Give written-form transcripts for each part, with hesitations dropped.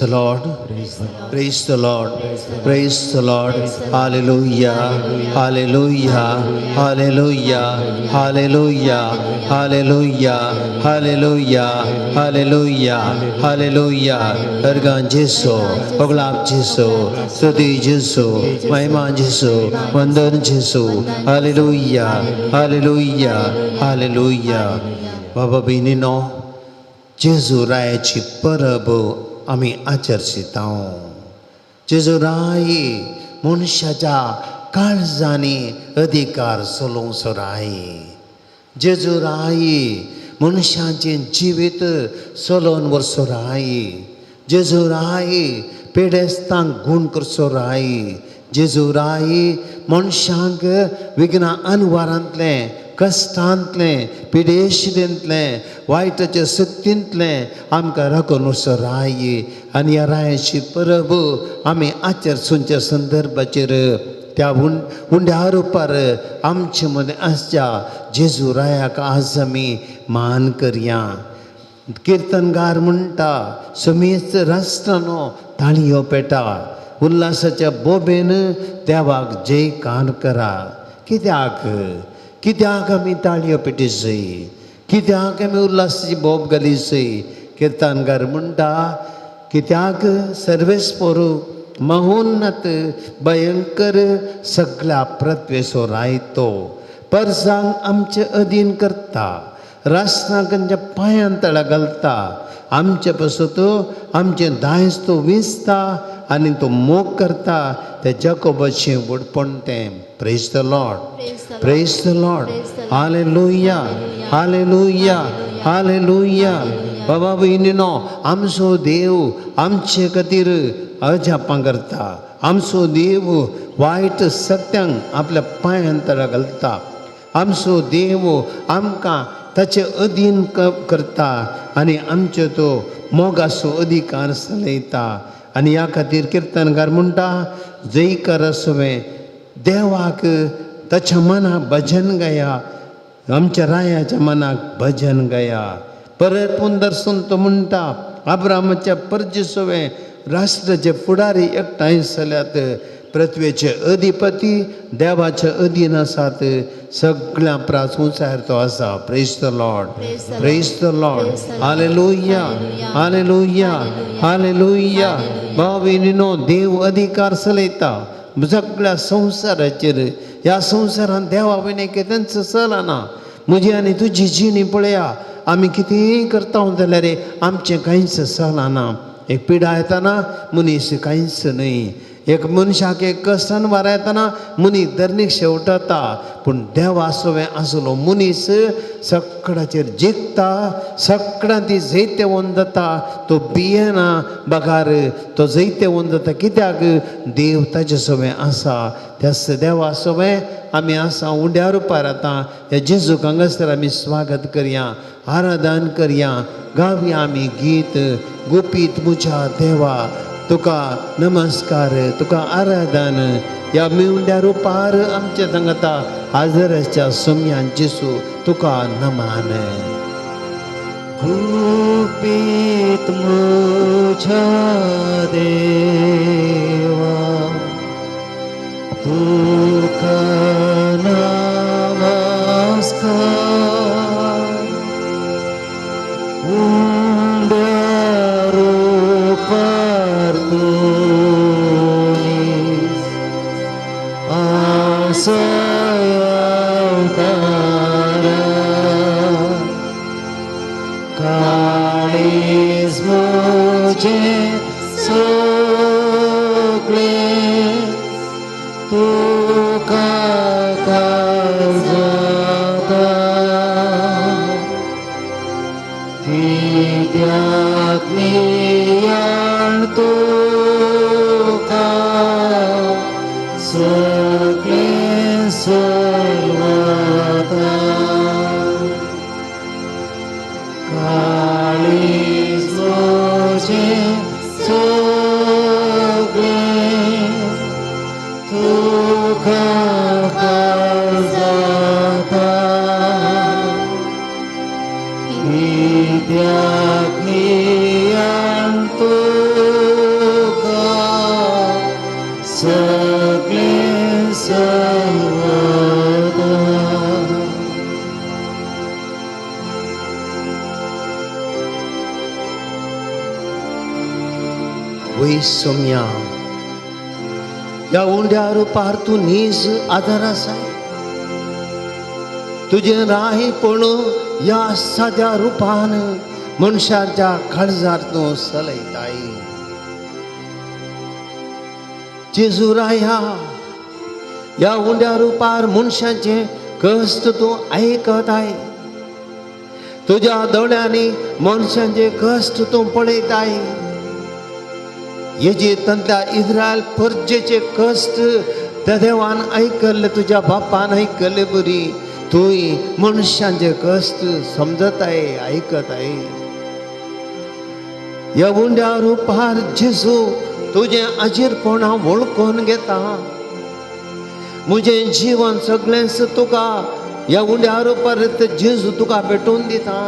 The Lord. Praise the Lord. Praise the Lord. Hallelujah. Hallelujah. Hallelujah. Hallelujah. Hallelujah. Hallelujah. Hallelujah. Hallelujah. अर्गां जेसू, होगळाप जेसू, स्तुती जेसू, महिमा जेसू, वंदन जेसू. Hallelujah. Hallelujah. Hallelujah. बाबा भयणीनो, जेजू रायाची परब आमी आचरशिता. जेजू राय मनशाच्या काळजांनी अधिकार चलोवचो राय. जेजू राय मनशाचें जिवीत चलोवन व्हरचो राय. जेजू राय पिडेस्तांक गूण करचो राय. जेजू राय मनशांक विघ्ना अनवारांतलें, कश्टांतलें, पिडेशिरेंतलें, वायटाच्या सक्तींतलें आमकां राखून वचो राय. आनी ह्या रायाची परब आमी आचरसुंच्या संदर्भाचेर त्या उंड्या रुपार आमचे मदें आसच्या जेजू रायाक आज आमी मान करया. किर्तनगार म्हणटा, समेस्त राष्ट्रानो, ताळयो पेटा, उल्हासाच्या बोबेन देवाक जयकार करा. कित्याक? कित्याक आमी ताळयो पेटीसय? कित्याक आमी उल्हासाची बोब घालीसय? किर्तनगार म्हणटा, कित्याक सर्वेस्पोर महोन्नत भयंकर सगळ्या पृथ्वेचो रायतो, परसांक आमचे अधीन करता, राष्ट्रांक आमच्या पांयान तळा घालता. आमचे पासत आमचें दायज तो विंचता आनी तो मोग करता. त्या जाकोबाचें व्हडपण तें. Praise the Lord. Praise the Lord. Hallelujah. Hallelujah. Hallelujah. बाबा भयणीनो, आमचो देव आमचे खातीर अजापां करता. आमचो देव वायट सत्यांक आपल्या पांयान तळा घालता. आमचो देव आमकां ताचे अधीन करता आनी आमचो तो मोगाचो अधिकार चलयता. आनी ह्या खातीर किर्तनकार म्हणटा, जयकार सवें देवाक, ताच्या मनाक भजन गाया, आमच्या रायाच्या मनाक भजन गाया. परत पुनर्दर्शन तो म्हणटा, अब्रामाच्या परजे सवें राष्ट्राचे फुडारी एकठांय जाल्यात. पृथ्वेचे अधिपती देवाचे अधीन आसात. सगळ्या प्रास उंचायर तो आसा. Praise the Lord. Praise the Lord. Hallelujah. Hallelujah. Hallelujah. भाव भयणीनो, देव अधिकार चलयता सगळ्या संवसाराचेर. ह्या संवसारांत देवा विणे कितेंच चलना. म्हजी आनी तुजी जिणी पळया, आमी कितेंय करता जाल्यार आमचें कांयच चलना. एक पिडा येताना मनीस कांयच न्हय. एक मनशाक एक कश्टान वार येताना मनीस धरणीक शेवटता. पूण देवा सवें आसलो मनीस सगळ्याचेर जिखता, सगळ्यां ती जैतेवंत जाता. तो भियेना, बगार तो जैतेवंत जाता. कित्याक? देव ताजे सवें आसा. त्याच देवा सवें आमी आसा उंड्या रुपार. आतां ह्या जेजूक हांगासर आमी स्वागत करया, आराधन करया, गावया आमी गीत, गुपीत म्हज्या देवा तुका नमस्कार, तुका आराधन. ह्या मिवंड्या रुपार आमच्या सांगता हाजर आसच्या सोम्यान जेसू तुका नमान. गुपीत म्हज्या देवा तुका नमस्कार, उंड्या रुपार तुमी आसा अवतारा, काळीज म्हजें सगळें तुका जाता, कित्याक नियाळ तुका सगळें. सोम्या, ह्या उंड्या रुपार तूं नीज आदार आसाय. तुजें राहीपण ह्या साद्या रुपान मनशाच्या काळजार तूं चलयताय. जेजू राया, ह्या उंड्या रुपार मनशाचें कश्ट तूं आयकताय. तुज्या दोळ्यांनी मनशांचे कश्ट तूं पळयताय. इजिप्तांतल्या इस्रायल परजेचे कश्ट त्या देवान आयकल्ले, तुज्या बापान आयकल्ले बरी तूंय मनशांचे कश्ट समजताय, आयकताय. ह्या उंड्या रुपार जेजू तुजें आजीरपण हांव वळखून घेता. म्हजें जीवन सगळेंच तुका ह्या उंड्या रुपार जेजू तुका भेटोवन दिता.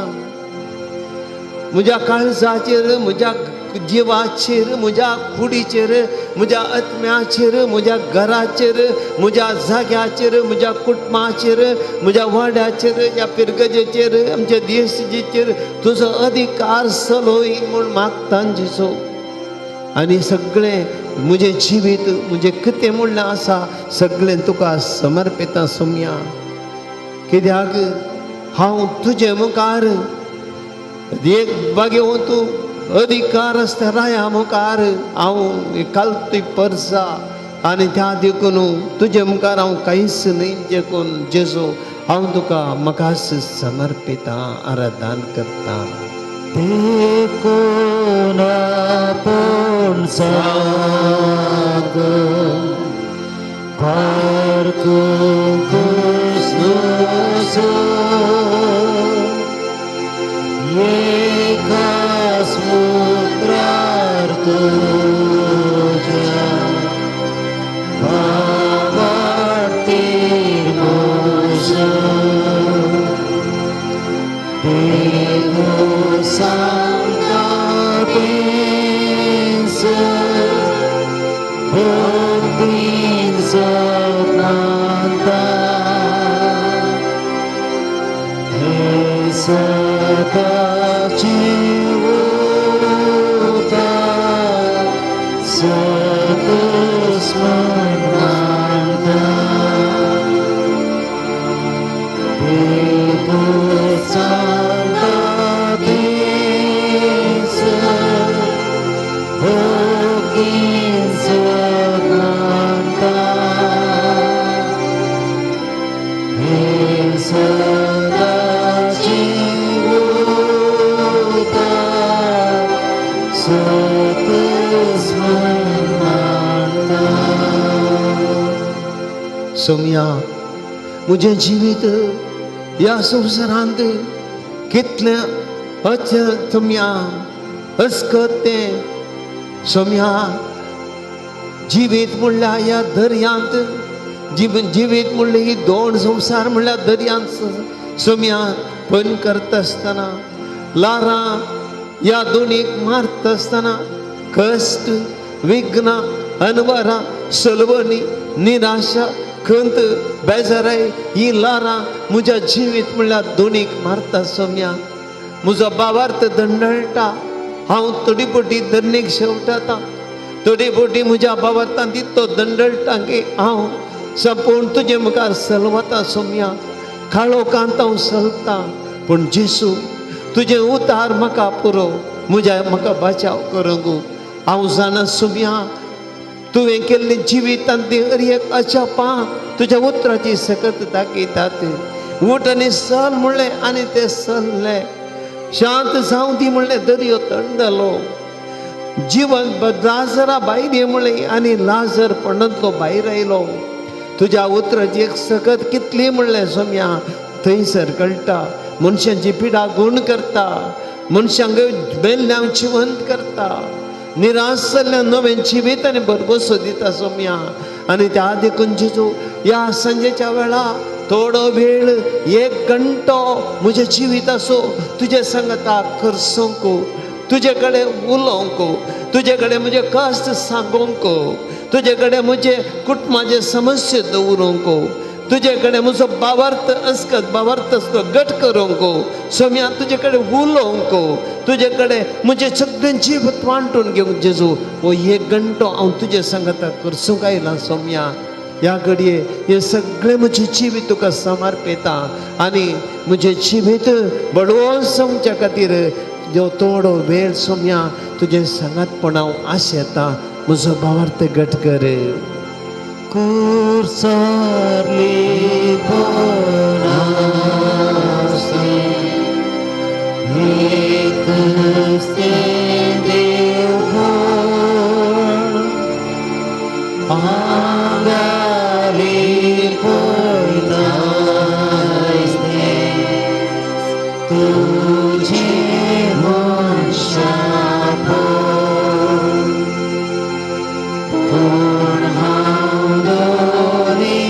म्हज्या काळजाचेर, म्हज्या जिवाचेर, म्हज्या कुडीचेर, म्हज्या आत्म्याचेर, म्हज्या घराचेर, म्हज्या जाग्याचेर, म्हज्या कुटुंबाचेर, म्हज्या वाड्याचेर, ह्या पिरगजेचेर, आमच्या देशजेचेर तुजो अधिकार चलोय म्हूण मागता जेजू. आनी सगळें म्हजें जिवीत, म्हजें कितें म्हणलें आसा सगळें तुका समर्पिता सोम्या. कित्याक हांव तुजे मुखार एक बागेवन तूं अधिकार आसता राया मुखार हांव कालतूय परसा आनी त्या देखून तुजे मुखार हांव कांयच न्हय. देखून जेजू हांव तुका म्हाकाच समर्पिता, आराधन करता. देखून आपूण सांग पारकूंक एका समुद्रार तुज्या भावार्तीर मोजून देव सांगता तेंच भक्तीन सपनांता हे सदाचें उतर सत स्मरण मानता. देव सांगता तेंच भक्तीन सपनांता हे सदाचें उतर सत स्मरण मानता. सोम्या, म्हजें जिवीत ह्या संवसारांत कितलें सोम्या अस्कत तें. सोम्या, जिवीत म्हणल्यार ह्या दर्यांत जिवीत म्हणल्यार ही दोन संवसार म्हणल्यार दर्यांत सोम्या पण करता आसतना ल्हारां ह्या दोनीक मारता आसतना कश्ट, विघ्नां, अनवरां, सलवणी, निराशा, खंत, बेजाराय ही ल्हारां म्हज्या जिवीत म्हणल्यार दोनीक मारता सोम्या. म्हजो बावार्थ दंडळटा, हांव थोडी पटी धरणीक शेवटाता, थोडी पटी म्हज्या बावार्थान तितलो दंडळटा की हांव संपूर्ण तुजे मुखार सलवता सोम्या. काळोखांत हांव चलता, पूण जेसू तुजें उतार म्हाका पुरो, म्हज्या म्हाका बचाव करूंक. हांव जाणा सोम्या, तुवें केल्लें जिवितांत ती हर एक अजापां तुज्या उतराची सकत दाखयतात. उठ आनी चल म्हणलें आनी ते चल्ले. शांत जावं दी म्हणलें, दर्यो थंड जालो. जिवन लाजरा भायर ये म्हणलें आनी लाजर पणंतलो भायर आयलो. तुज्या उतराची एक सकत कितली म्हणलें सोम्या थंयसर कळटा. मनशांची पिडा गुण करता, मनशांक मेल्ल्यांक जिवंत करता, निराश जाल्ल्या नवें जिवीत आनी भरभरसो दिता सोम्या. आनी त्या देखून जेजू ह्या सांजेच्या वेळा थोडो वेळ एक घंटो म्हजें जिवीत आसो तुजे सांगता करसूंक, तुजे कडेन उलोवंक, तुजे कडेन म्हजें कश्ट सांगूंक, तुजे कडेन म्हजें कुटुंबाचे समस्या दवरूंक. तुजे कडेन म्हजो बावार्थ अस्कत बावार्थ आसलो गट करूंक सोम्या, तुजे कडेन उलोवंक, तुजे कडेन म्हजें सगळें जीव वांटून घेवंक जेजू हो एक घंटो हांव तुजे सांगता करसूंक आयलां सोम्या. ह्या घडये हें सगळें म्हजें जिवीत तुका समर्पिता आनी म्हजें जिवीत बडोवन जावच्या खातीर जो थोडो वेळ सोम्या तुजें सांगातपण हांव आशेता. म्हजो भावार्थ घट कर. कुर्सारली बोनासते एकच तें देवपण आंगाली पयनासते तुजें मनशापण पूण हांव दोनी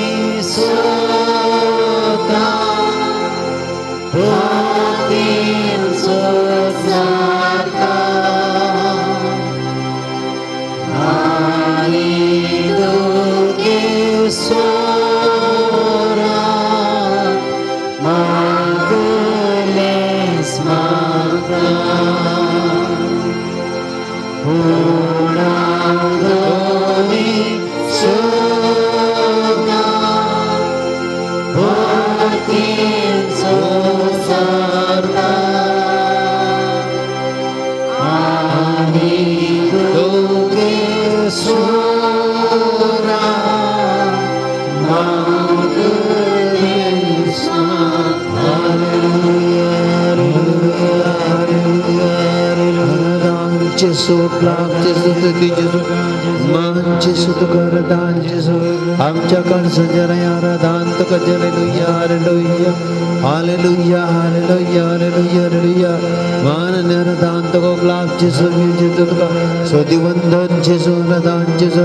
सोता भक्तीन सोजाता आनी दुखे सोरा मागलें स्माता पूण हांव दोनी सोता भक्तीन सोसारता आनी दुखे सोरा मागलें स्माता. जेजू, जेजू, जेजू, मान जेजू, तुका दान जेजू, आमच्या काळजाच्या दान तुका. Hallelujah, hallelujah, hallelujah, hallelujah, hallelujah, hallelujah. मान दान तुका गुलाब जेजू, जेजू, तुका स्तुती जेजू, दान जेजू.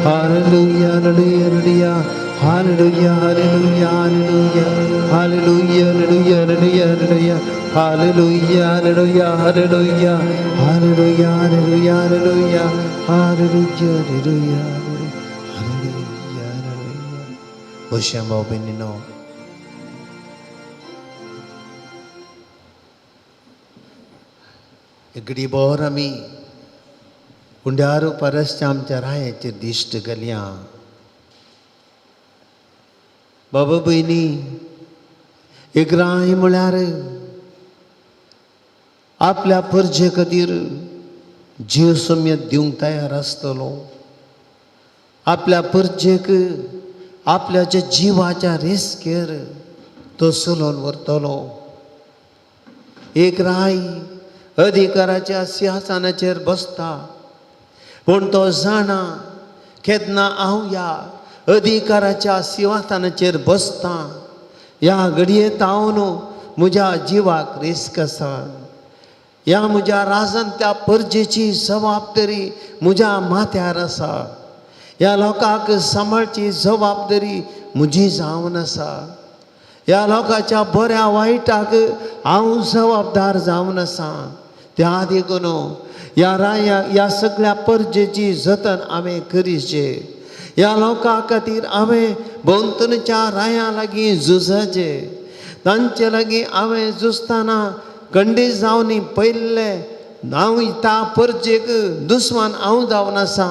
Hallelujah, hallelujah, hallelujah, hallelujah, hallelujah, hallelujah, hallelujah, hallelujah, hallelujah, hallelujah, hallelujah, hallelujah, hallelujah, hallelujah, hallelujah, hallelujah, hallelujah, hallelujah, hallelujah. बशा भाव भयणीनो. एक भोर आमी उंड्यार परसच्या आमच्या रायाचेर दिश्ट घालया. बाबा भयणी, एक राय म्हळ्यार आपल्या परजे खातीर जीव समेत दिवंक तयार आसतलो, आपल्या परजेक आपल्याच्या जिवाच्या रिस्केर तो चलोवन व्हरतलो. एक राय अधिकाराच्या सिंहासनाचेर बसता, पूण तो जाणा केन्ना हांव ह्या अधिकाराच्या सिंहासनाचेर बसता, ह्या घडयेत हांव न्हू म्हज्या जिवाक रिस्क आसा. ह्या म्हज्या राजान त्या परजेची जबाबदारी म्हज्या माथ्यार आसा. ह्या लोकांक सांबाळची जबाबदारी म्हजी जावन आसा. ह्या लोकांच्या बऱ्या वायटाक हांव जबाबदार जावन आसा. त्या देखून ह्या राया ह्या सगळ्या परजेची जतन हांवें करीचे. ह्या लोकां खातीर हांवें भोंवतणच्या राया लागीं झुजाचें. तांचे लागीं हांवें झुजतना खंडीत जावन पयल्ले हांव त्या परजेक दुस्मान हांव जावन आसा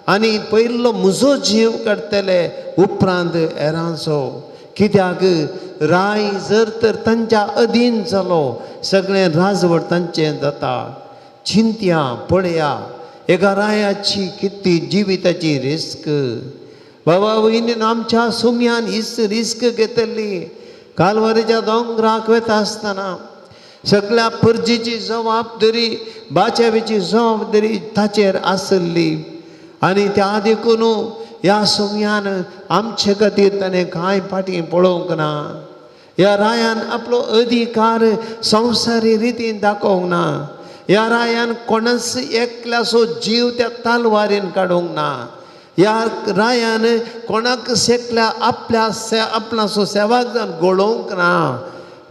आनी पयलो म्हजो जीव काडटले, उपरांत हेरांचो. कित्याक राय जर तर तांच्या अधीन जालो, सगळें राजवट तांचें जाता. चिंतया, पळया, एका रायाची कितली जिविताची रिस्क. बाबा वयनीन, आमच्या सुम्यान हीच रिस्क घेतली. कालवारीच्या दोंगराक वता आसतना सगळ्या परजेची जबाबदारी, बाच्यावेची जबाबदारी ताचेर आसली आनी त्या देखून ह्या सुम्यान आमचे खातीर ताणें कांय फाटीं पळोवंक ना. ह्या रायान आपलो अधिकार संवसारी रितीन दाखोवंक ना. ह्या रायान कोणाच एकल्याचो जीव त्या तालवारीन काडूंक ना. ह्या रायान कोणाक एकल्या आपल्या आपणाचो सेवाक जावन गोळोवंक ना.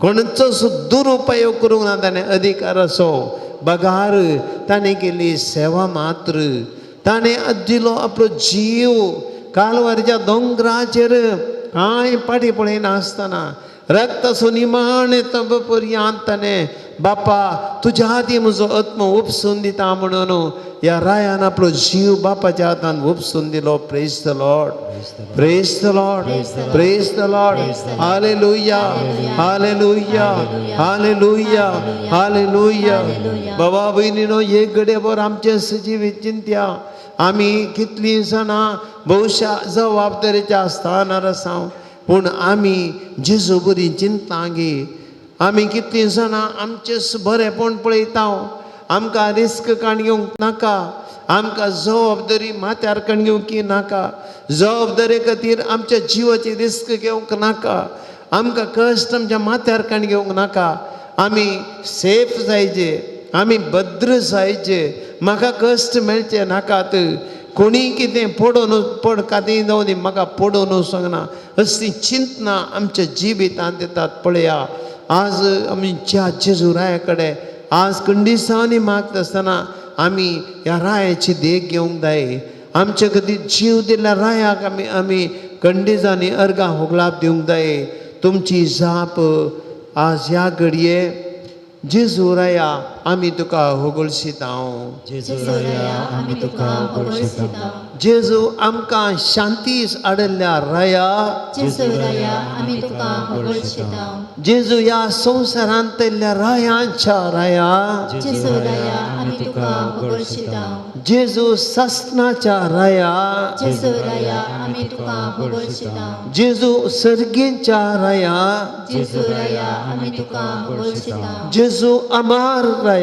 कोणाचो दुरुपयोग करूंक ना ताणें अधिकाराचो. बगार ताणें केली सेवा मात्र. ताणें दिलो आपलो जीव. कालवारीच्या दोंगराचेर कांय पाटी पळयनासतना रक्ताचो निमाणें तंब पर्यांत ताणें बापा तुज्या हाती म्हजो आत्मो उपसून दिता म्हणून ह्या रायान आपलो जीव बापाच्या हातान उपसून दिलो. Praise the Lord, praise the Lord, praise the Lord. Hallelujah, hallelujah, hallelujah, hallelujah. बाबा भयणीनो, एक घडयेभर आमचें सजीव चिंत्या. आमी कितलीं जाणां भोवशा जबाबदारेच्या स्थानार आसा, पूण आमी जेजू बरी चिंतता गे? आमी कितलीं जाणां आमचें बरेंपण पळयता? आमकां रिस्क काण घेवंक नाका, आमकां जबाबदारी माथ्यार काण घेवंक नाका, जबाबदारे खातीर आमच्या जिवाची रिस्क घेवंक नाका, आमकां कश्ट आमच्या माथ्यार काण घेवंक नाका. आमी सेफ जायचे, आमी भद्र जायचे, म्हाका कश्ट मेळचे नाकात, कोणी कितें पडोवन पड काती जावं दी, म्हाका पडोवन वचोंक ना, असलीं चिंतनां आमच्या जिवितांत येतात. पळया, आज आमी ज्या जेजू राया कडेन आज कंडिसांनी मागता आसतना आमी ह्या रायाची देख घेवंक जाय. आमचे खातीर जीव दिल्ल्या रायाक आमी कंडिजांनी अर्गां होगलाप दिवंक जाय. तुमची जाप आज ह्या घडये, जेजू राया, आमी तुका होगळशिता. जेजू राया, आमी तुका होगळशिता. जेजू, आमकां शांती हाडल्या राया. जेजू राया, आमी तुका होगळशिता. जेजू, ह्या संवसारांतल्या रायांच्या राया. जेजू राया, आमी तुका होगळशिता. जेजू, सासनाच्या राया. जेजू राया, आमी तुका होगळशिता. जेजू, सर्गींच्या राया. जेजू राया, आमी तुका होगळशिता. जेजू, अमार राया.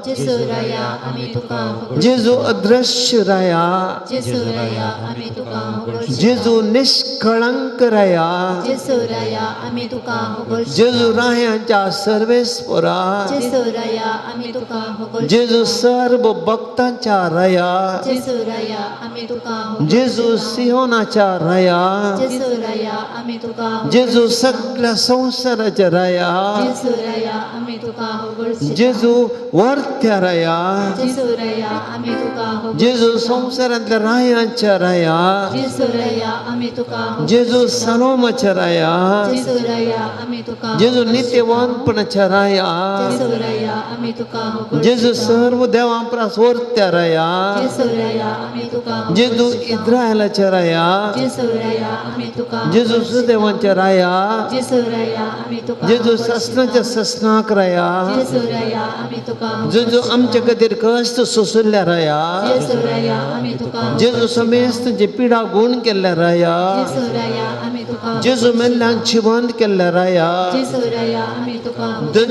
जेजू राया, आमी तुका होगळशिता. जेजू, अदृश्य राया. जेजू राया, आमी तुका होगळशिता. जेजू, निष्कळंक राया. जेजू राया, आमी तुका होगळशिता. जेजू, रायांच्या सर्वेस्परा. जेजू राया, आमी तुका होगळशिता. जेजू, सर्व भक्तांच्या राया. जेजू राया, आमी तुका जेजू, सिहोनाच्या राया. जेजू राया, आमी तुका जेजू, सगळ्या संवसाराच्या राया. जेजू राया, आमी तुका होगळशिता. जेजू, वरत्या राया. जेजू राया, आमी तुका जेजू, संवसारांतल्या रायांच्या राया. जेजू राया, आमी तुका जेजू, सलोमाच्या राया. जेजू राया, आमी तुका जेजू, नित्यवानपणाच्या राया. जेजू राया, आमी तुका जेजू, सर्व देवां प्रास वरत्या राया. जेजू राया, आमी तुका जेजू, इस्रायलाच्या राया. जेजू राया, आमी तुका जेजू, सुदेवांच्या राया. जेजू राया, आमी तुका जेजू, ससनाच्या ससनाक राया. जेजू राया, आमी तुका जेजू, आमच्या खातीर कश्ट सोंशिल्ल्या राया. जेजू राया, आमी तुका जेजू, समेस्तांची पिडा गुण केल्ल्या राया. जेजू राया, आमी तुका जेजू, मेल्ल्यान जिवंत केल्ल्या राया. जेजू राया, आमी तुका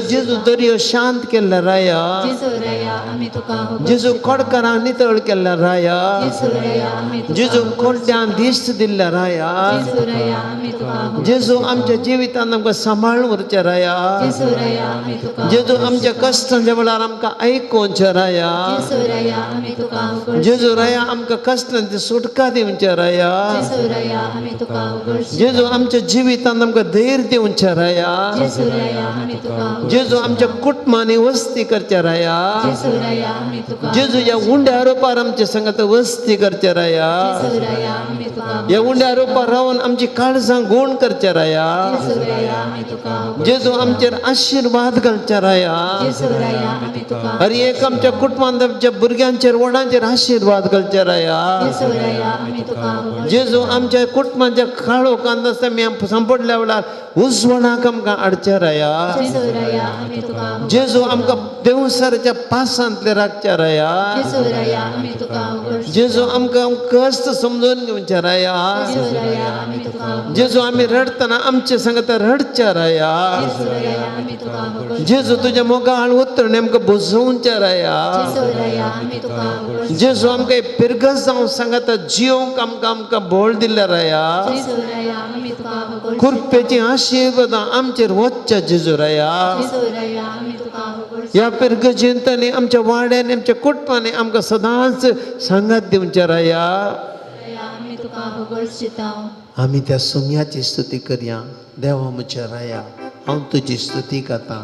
जेजू, दर्यो शांत केल्ल्या राया. जेजू राया, आमी तुका जेजू, खोडकारां नितळ केल्ल्या राया. जेजू राया, आमी तुका जेजू, कोड्ड्यान दिश्ट दिल्ल्या राया. जेजू राया, आमी तुका जेजू, आमच्या जिवितान आमकां सांबाळून उरच्या राया. जेजू राया, आमी तुका जेजू, आमच्या कश्टांच्या वेळार आमकां आयकोवच्या राया. जेजू राया, आमी तुका जेजू राया, आमकां कश्टांची सुटका दिवच्या राया. जेजू राया, आमी तुका जेजू, आमच्या जिवितान आमकां धैर्य दिवच्या राया. जेजू राया, आमी तुका जेजू, आमच्या कुटुंबांनी वस्ती करच्या राया. जेजू राया, आमी तुका जेजू, ह्या उंड्या रुपार आमच्या संगत वस्ती करच्या राया. जेजू राया, आमी तुका ह्या उंड्या रुपार रावन आमची काळजां गुण करच्या राया. जेजू राया, आमी तुका जेजू, आमचेर आशिर्वाद घालच्या राया. जेजू राया, आमी तुका हर एक आमच्या कुटुंबांत आमच्या भुरग्यांचेर व्हडांचेर आशिर्वाद घालच्या राया. जेजू राया, आमी तुका जेजू, आमच्या कुटुंबाच्या काळोखांत आसता आमी सांपडल्या वेळार उजवणाक आमकां हाडच्या राया. जेजू राया, आमी तुका जेजू, आमकां देवसाराच्या पासांतले राखच्या राया. जेजू राया, आमी तुका जेजू, आमकां कश्ट समजून घेवच्या राया. जेजू राया, आमी तुका जेजू, आमी रडतना आमचे संगत रडच्या राया. जेजू राया, आमी तुका जेजू, तुज्या मोगाळ उतरणे आमकां बुजोवच्या राया. जेजू राया, आमी तुका जेजू, आमकां पिरगस जावं सांगता जियोंक आमकां आमकां बोळ दिल्ल्या राया. जेजू राया, आमी तुका कृपेची आशिर्वादां आमचेर वचच्या जेजू राया. जेजू राया, आमी तुका ह्या पिरगजेंतांनी आमच्या वाड्यान आमच्या कुटुंबांनी आमकां सदांच सांगात दिवच्या राया. आमी तुका होगळशिता. आमी त्या सोम्याची स्तुती करया. देवा म्हज्या राया, हांव तुजी स्तुती करता.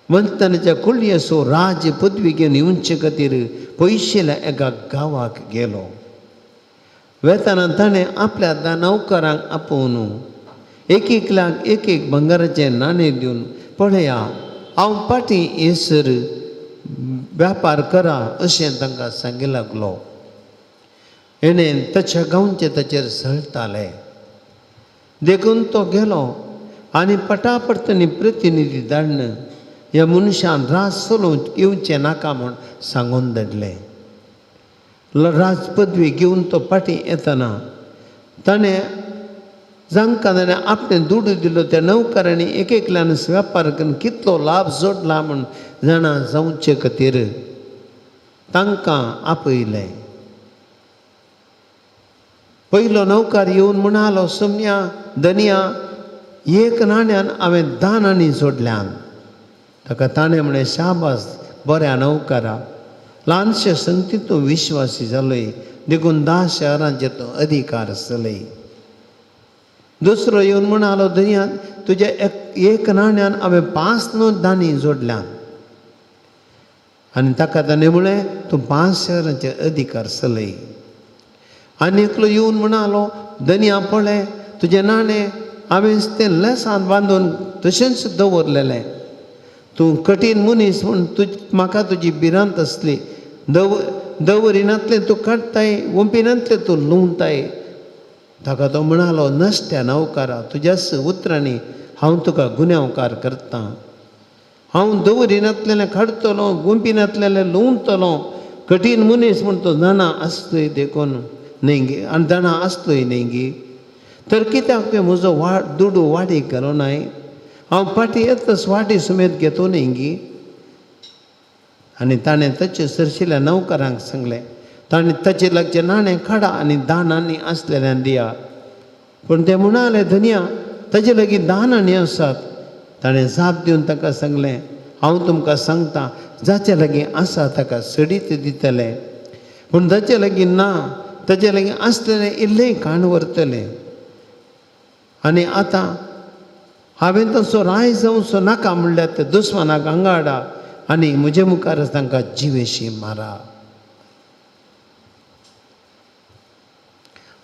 मंथनाच्या कुळयेचो राज पदवी घेवन येवचे खातीर पयशिल्या एका गांवाक गेलो. वेताना ताणें आपल्या धा नौकरांक आपोवन एक एकल्याक एक एक भांगराचें नाणें दिवन, पळया हांव फाटीं येसर व्यापार करा अशें तांकां सांगी लागलो. हेणें ताच्या गांवचे ताचेर सळटाले. देखून तो गेलो आनी पटापट तांणी प्रतिनिधी धाडून ह्या मनशान राज चलोवंक येवचें नाका म्हूण सांगून धाडलें. राज पदवी घेवन तो फाटीं येतना ताणें जांकां ताणें आपणें दुडू दिलो त्या नौकरांनी एक एकल्यान वेपार करून कितलो लाभ जोडला म्हूण जाणा जावचे खातीर तांकां आपयलें. पयलो नौकार येवन म्हणालो, सोमया धनया, एक नाण्यान हांवें 10 नाणीं जोडल्यान. ताका ताणें म्हणलें, शाबास बऱ्या नौकारा, ल्हानशे संगतीन तूं विश्वासी जालोय, देखून 10 शहरांचेर तूं अधिकार चलय. दुसरो येवन म्हणालो, धनया, तुज्या एक नाण्यान हांवें 5 दाणी जोडल्यान. आनी ताका ताणें म्हणलें, तूं 5 शहरांचेर अधिकार चलय. आनी एकलो येवन म्हणालो, धनया, पळय तुजें नाणें हांवें तें लेसान बांदून तशेंच दवरलेलें. तूं कठीण मनीस म्हूण म्हाका तुजी भिरांत आसली. दवरिनातलें तूं काडटाय, वंपिनातलें तूं लुंवताय. ताका तो म्हणालो, नश्ट्या नवकारा, तुज्याच उतरांनी हांव तुका गुन्यांवकार करतां. हांव दवरिनातलेलें काडटलो, गुंपिनातलेलें लुंवतलो. कठीण मनीस म्हूण तो जाणा आसतोय देखून न्हय गे, आनी जाणा आसतोय न्हय गे, तर कित्याक तुवें म्हजो दुडू वाडीक घालो नाय? हांव फाटीं येतच वाडी सुमेद घेतो न्हय गी. आनी ताणें ताचे सरशिल्ल्या नौकरांक सांगलें, ताणें ताचे लागचें नाणें काडा आनी 10 नाणीं आसलेल्यान दिया. पूण ते म्हणाले, धनया, ताचे लागीं 10 नाणीं आसात. ताणें जाप दिवन ताका सांगलें, हांव तुमकां सांगता, जाचे लागीं आसा ताका सडीत दितले, पूण जाचे लागीं ना ताचे लागीं आसलेलें इल्लें काण व्हरतलें. आनी आतां हांवें तसो राय जावचो नाका म्हणल्यार ते दुस्मानाक हांगा आनी म्हजे मुखार तांकां जिवेशी मारा.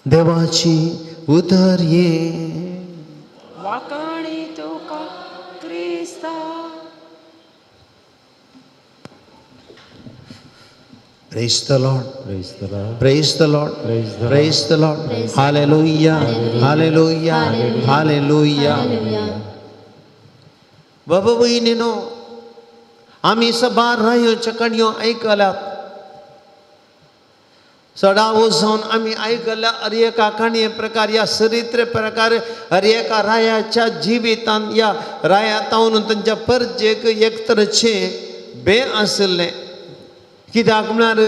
देवाची उतर ये. वाकाणी तुका क्रिस्ता. Praise the Lord. Praise the Lord. Praise the Lord. Praise the Lord. Praise the Lord. Hallelujah. Hallelujah. Hallelujah. बाबा भयणीनो, आमी सबार रायोच्या काणयो आयकल्यात. चडावो जावन आमी आयकल्या हर एका काणये प्रकार, ह्या चरित्र प्रकार, हर एका रायाच्या जिवितान ह्या राया तावन तांच्या परजेक एक तरेचें बे आशिल्लें. कित्याक म्हळ्यार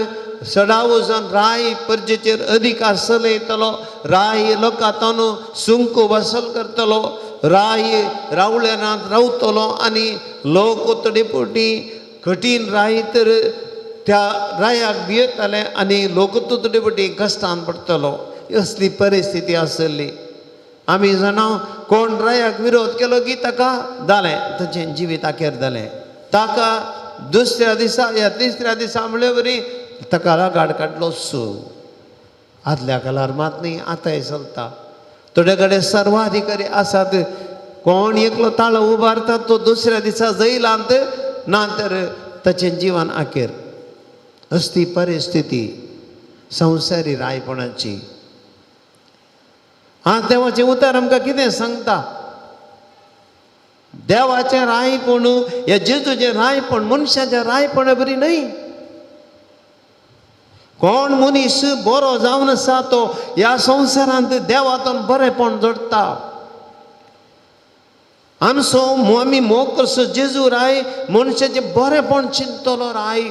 चडावो जावन राय परजेचेर अधिकार चलयतलो, राय लोकां तावन सुंक वसल करतलो, राय रावळेरांत रावतलो आनी लोक थोडे फावटी कठीण राय तर त्या रायाक भियेताले आनी लोक थोडे फावटी कश्टान पडटलो. असली परिस्थिती आसली. आमी जाणा कोण रायाक विरोध केलो की ताका जालें, ताचें जिवीत अखेर जालें. ताका दुसऱ्या दिसा या तिसऱ्या दिसा म्हणले वरी ताका रागाड काडलो सू. आदल्या काळार मात न्ही, आतांय चलता. थोडे कडेन सर्वाधिकारी आसात, कोण एकलो ताळो उबारता तो दुसऱ्या दिसा जैलांत ना तर ताचें जिवन अखेर. असली परिस्थिती संवसारी रायपणाची. आं, देवाचें उतर आमकां कितें सांगता? देवाचें रायपण ह्या जेजूचें रायपण मनशाचें रायपण बरी न्हय. कोण मनीस बरो जावन आसा तो ह्या संवसारांत देवातून बरेपण जोडटा. आमचो आमी मोग करचो जेजू राय मनशाचें बरेपण चिंततलो राय.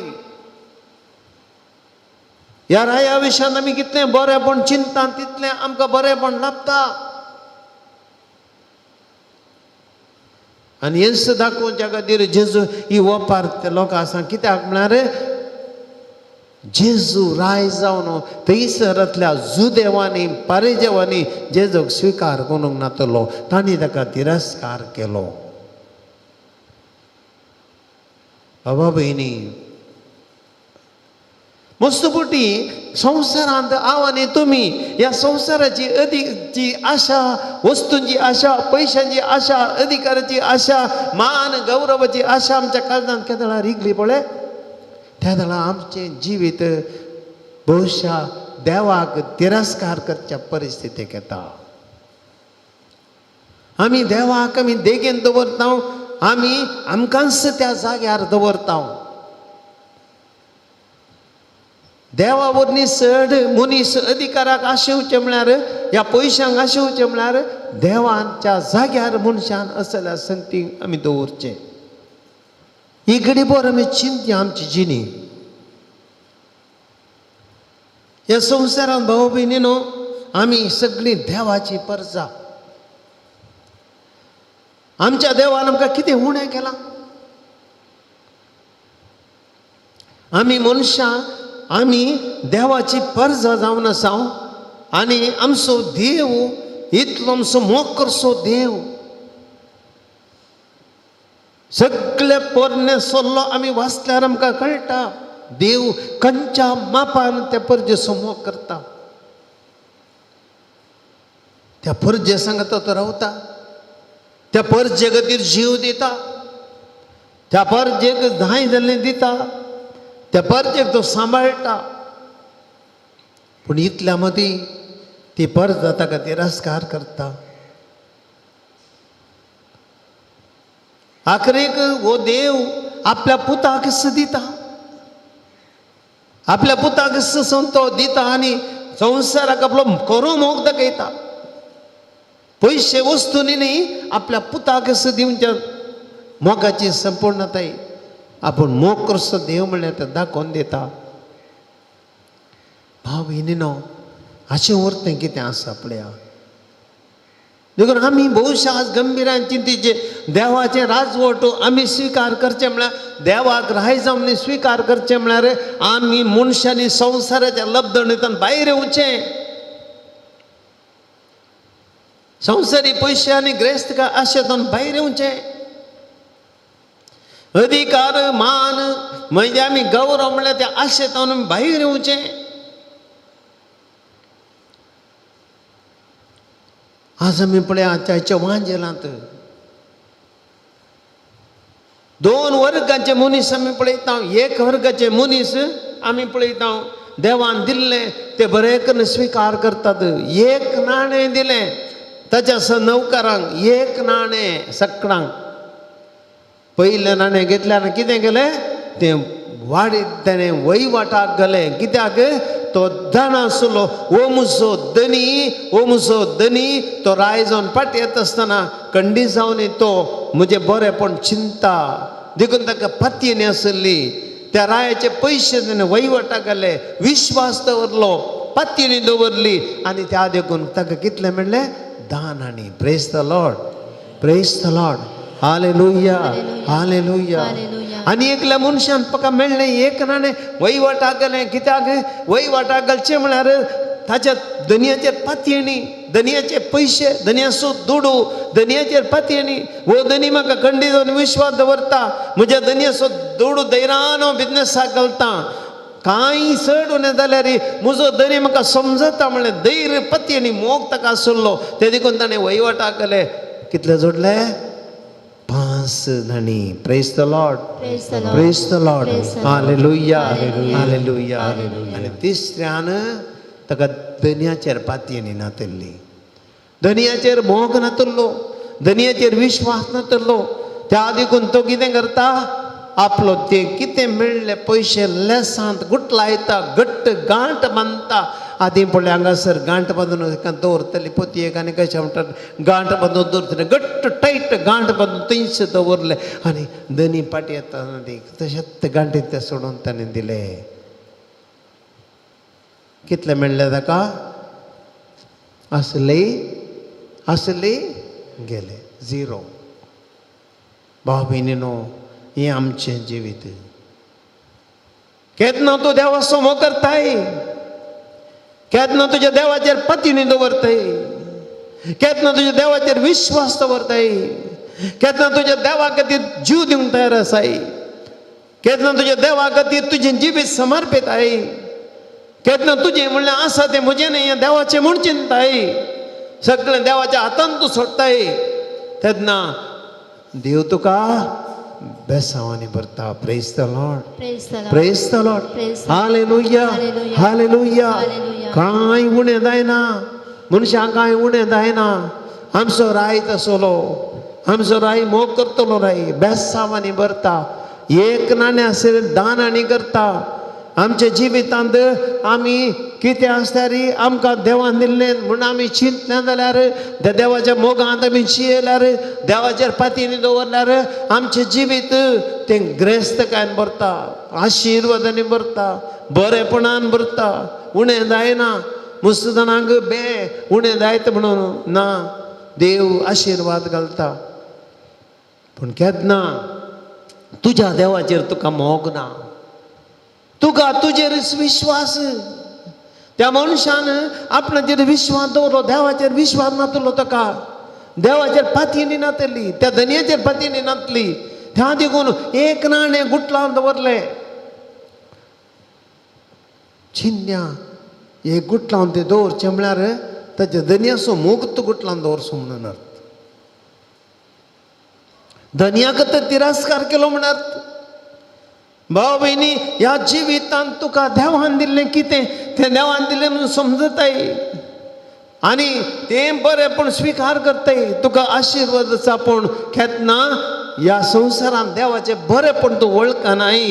ह्या राया विशयान आमी कितलें बरेपण चिंता तितलें आमकां बरेपण लाभता. आनी हेंच दाखोवच्या खातीर जेजू ही ओपार त्या लोकां आसा. कित्याक म्हळ्यार जेजू राय जावन थंयसरांतल्या जुदेवांनी पारेजेवांनी जेजूक स्विकार करूंक नातलो, तांणी ताका तिरस्कार केलो. बाबा भयणी, मस्तपुटी संवसारांत हांव आनी तुमी ह्या संवसाराची अधिकची आशा, वस्तूंची आशा, पयशांची आशा, अधिकाराची आशा, मान गौरवाची आशा आमच्या काळजांत केदळा रिगली पळय, त्या वेळार आमचें जिवीत बहुशा देवाक तिरस्कार करच्या परिस्थितीक येता. आमी देवाक आमी देगेन दवरता, आमी आमकांच त्या जाग्यार दवरता. देवा वरवीं चड मनीस अधिकाराक आशेवचें म्हळ्यार, ह्या पयशांक आशेवचें म्हळ्यार देवाच्या जाग्यार मनशान असल्या संगती आमी दवरचें. ही घडीभर आमी चिंतया आमची जिणी ह्या संवसारांत. भाव भयणीनो, आमी सगळीं देवाची परजा. आमच्या देवान आमकां कितें उणें केलां? आमी मनशां आमी देवाची परजा जावन आसा आनी आमचो देव इतलो आमचो मोग करचो देव. सगळे पोरणे सल्लो आमी वाचल्यार आमकां कळटा देव खंयच्या मापान त्या परजेचो मोग करता. त्या परजे सांगता तो रावता, त्या परजे खातीर जीव दिता, त्या परजेक जाय जाल्लें दिता, त्या परजेक तो सांबाळटा. पूण इतल्या मदीं ती परजा ताका तिरस्कार करता. आखरेक हो देव आपल्या पुताक दिता, आपल्या पुताक तो दिता आनी संवसाराक आपलो खरो मोग दाखयता. पयशे वस्तूंनी न्ही, आपल्या पुताक दिवच्या मोगाची संपूर्णताय आपूण मोग करचो देव म्हणल्यार ते दाखोवन दिता. भाव भयणीनो, हाचें वरतें कितें आसा पळया. देखून आमी बहुशा आज गंभीरान चिंतीचे देवाचें राजवट आमी स्विकार करचें म्हळ्यार, देवाक राय जावन स्विकार करचें म्हळ्यार आमी मनशांनी संवसाराच्या लब्धणींतल्यान भायर येवचें. संवसारी पयशे आनी ग्रेस्त आशेंतल्यान भायर येवचें. अधिकार मान म्हणजे आमी गौरव म्हळ्यार त्या आशेंतल्यान भायर येवचें. आज आमी पळया आजच्या वांजेलांत दोन वर्गाचे मनीस आमी पळयता. एक वर्गाचे मनीस आमी पळयता देवान दिल्लें ते बरें करून स्विकार करतात. एक नाणें दिलें ताच्या नवकारांक, एक नाणें सकडांक. पयलें नाणें घेतल्यार कितें केलें तें वाडीत तेणें वयवाटाक घालें. कित्याक? तो जाणा आसलो हो म्हजो धनी, हो म्हजो धनी. तो राय जावन फाटी येता आसतना कंडी जावन तो म्हजें बरेंपण चिंता, देखून ताका पातयेनी आसली. त्या रायाचे पयशे तेणें वयवाटाक घाले, विश्वास दवरलो, पातयेनी दवरली आनी त्या देखून ताका कितलें मेळ्ळें? दान. आनी praise the Lord, praise the Lord, hallelujah, hallelujah. आनी एकल्या मनशान पका मेळ्ळें एक नाणें, वयवाटाक घालें. कित्याक वयवाटाक घालचें म्हळ्यार ताच्या धनयाचेर पातयेणी, धनयाचे पयशे, धनयाचो दुडू, धनयाचेर पातयेणी. हो धनी म्हाका खंडीत जावन विश्वास दवरता, म्हज्या धनयाचो दुडू धैर्यान हांव बिजनसाक घालता, कांय चड उणें जाल्यार म्हजो धनी म्हाका समजता म्हणलें धैर्य पातयेणी मोग ताका आसलो. ते देखून ताणें वयवाटाक घालें. कितले जोडले? 5 नाणी. Praise the Lord, praise the Lord, hallelujah, hallelujah. आनी तिसऱ्यान ताका धनयाचेर पातयेणी नातल्ली, धनयाचेर मोग नातल्लो, धनयाचेर विश्वास नातल्लो. त्या देखून तो कितें करता, आपलो ते कितें मेळ्ळे पयशे लेसांत गुटलायता, घट्ट गांठ बांदता. आदीं पळय हांगासर गांठ बांदून दवरतली पोतयेक आनी कशें म्हणटात गांठ बांदून दवरतले, घट्ट टायट गांठ बांदून थंयच दवरले आनी धनी पाटी येता तशेंच ते गांठीत ते सोडून ताणें दिले. कितले मेळ्ळे ताका? आसले आसले गेले, झिरो. भाव भयणीनो, हें आमचें जिवीत. केन्ना तूं देवाचो मोग करताय, केन्ना तुज्या देवाचेर पातयेनी दवरताय, केन्ना तुज्या देवाचेर विश्वास दवरताय, केन्ना तुज्या देवा खातीर जीव दिवंक तयार आसाय. केन्ना तुज्या देवा खातीर तुजें जिवीत समर्पिताय, केन्ना तुजें म्हणल्यार आसा तें म्हजें न्हय, हें देवाचें म्हूण चिंताय, सगळें देवाच्या हातान तूं सोडटाय, तेन्ना देव तुका बेसांवांनी भरता. Praise the Lord. Praise the Lord. Praise the Lord. Praise the Lord. Hallelujah. Hallelujah. Hallelujah. Hallelujah. कांय उणें जायना मनशांक, कांय उणें जायना. आमचो राय तसलो, आमचो राय मोग करतलो, राय बेसांवांनी भरता. एक नाणें आसलें दान आनी करता. आमच्या जिवितांत आमी कितें आसल्यार आमकां देवान दिल्लें म्हूण आमी चिंतलें जाल्यार, त्या देवाच्या मोगांत आमी जियेल्यार, देवाचेर पातीनी दवरल्यार आमचें जिवीत तें ग्रेस्तकायेन भरता, आशिर्वादांनी भरता, बरेपणान भरता. उणें जायना. मस्त जाणांक बे उणें जायत म्हणून ना, देव आशिर्वाद घालता. पूण केन्ना तुज्या देवाचेर तुका मोग ना, तुका तुजेर विश्वास, त्या मनशान आपणाचेर विश्वास दवरलो, देवाचेर विश्वास नातलो, ताका देवाचेर पातयेनी नातली, त्या धनयाचेर पातयेनी नातली, त्या देखून एक नाणें गुटलावन दवरलें. चिन्या एक गुटलावन तें दवरचें म्हळ्यार ताच्या धनयाचो मुक्त गुटलावन दवरचो म्हणून अर्थ. धनयाक तर तिरस्कार केलो म्हण अर्थ. भाव भयणी, ह्या जिवितांत तुका देवान दिल्लें कितें तें देवान दिल्लें म्हणून समजताय आनी तें बरें पूण स्विकार करताय, तुका आशिर्वाद आसा. पूण केन्ना ह्या संवसारांत देवाचें बरेंपण तूं वळखनाय,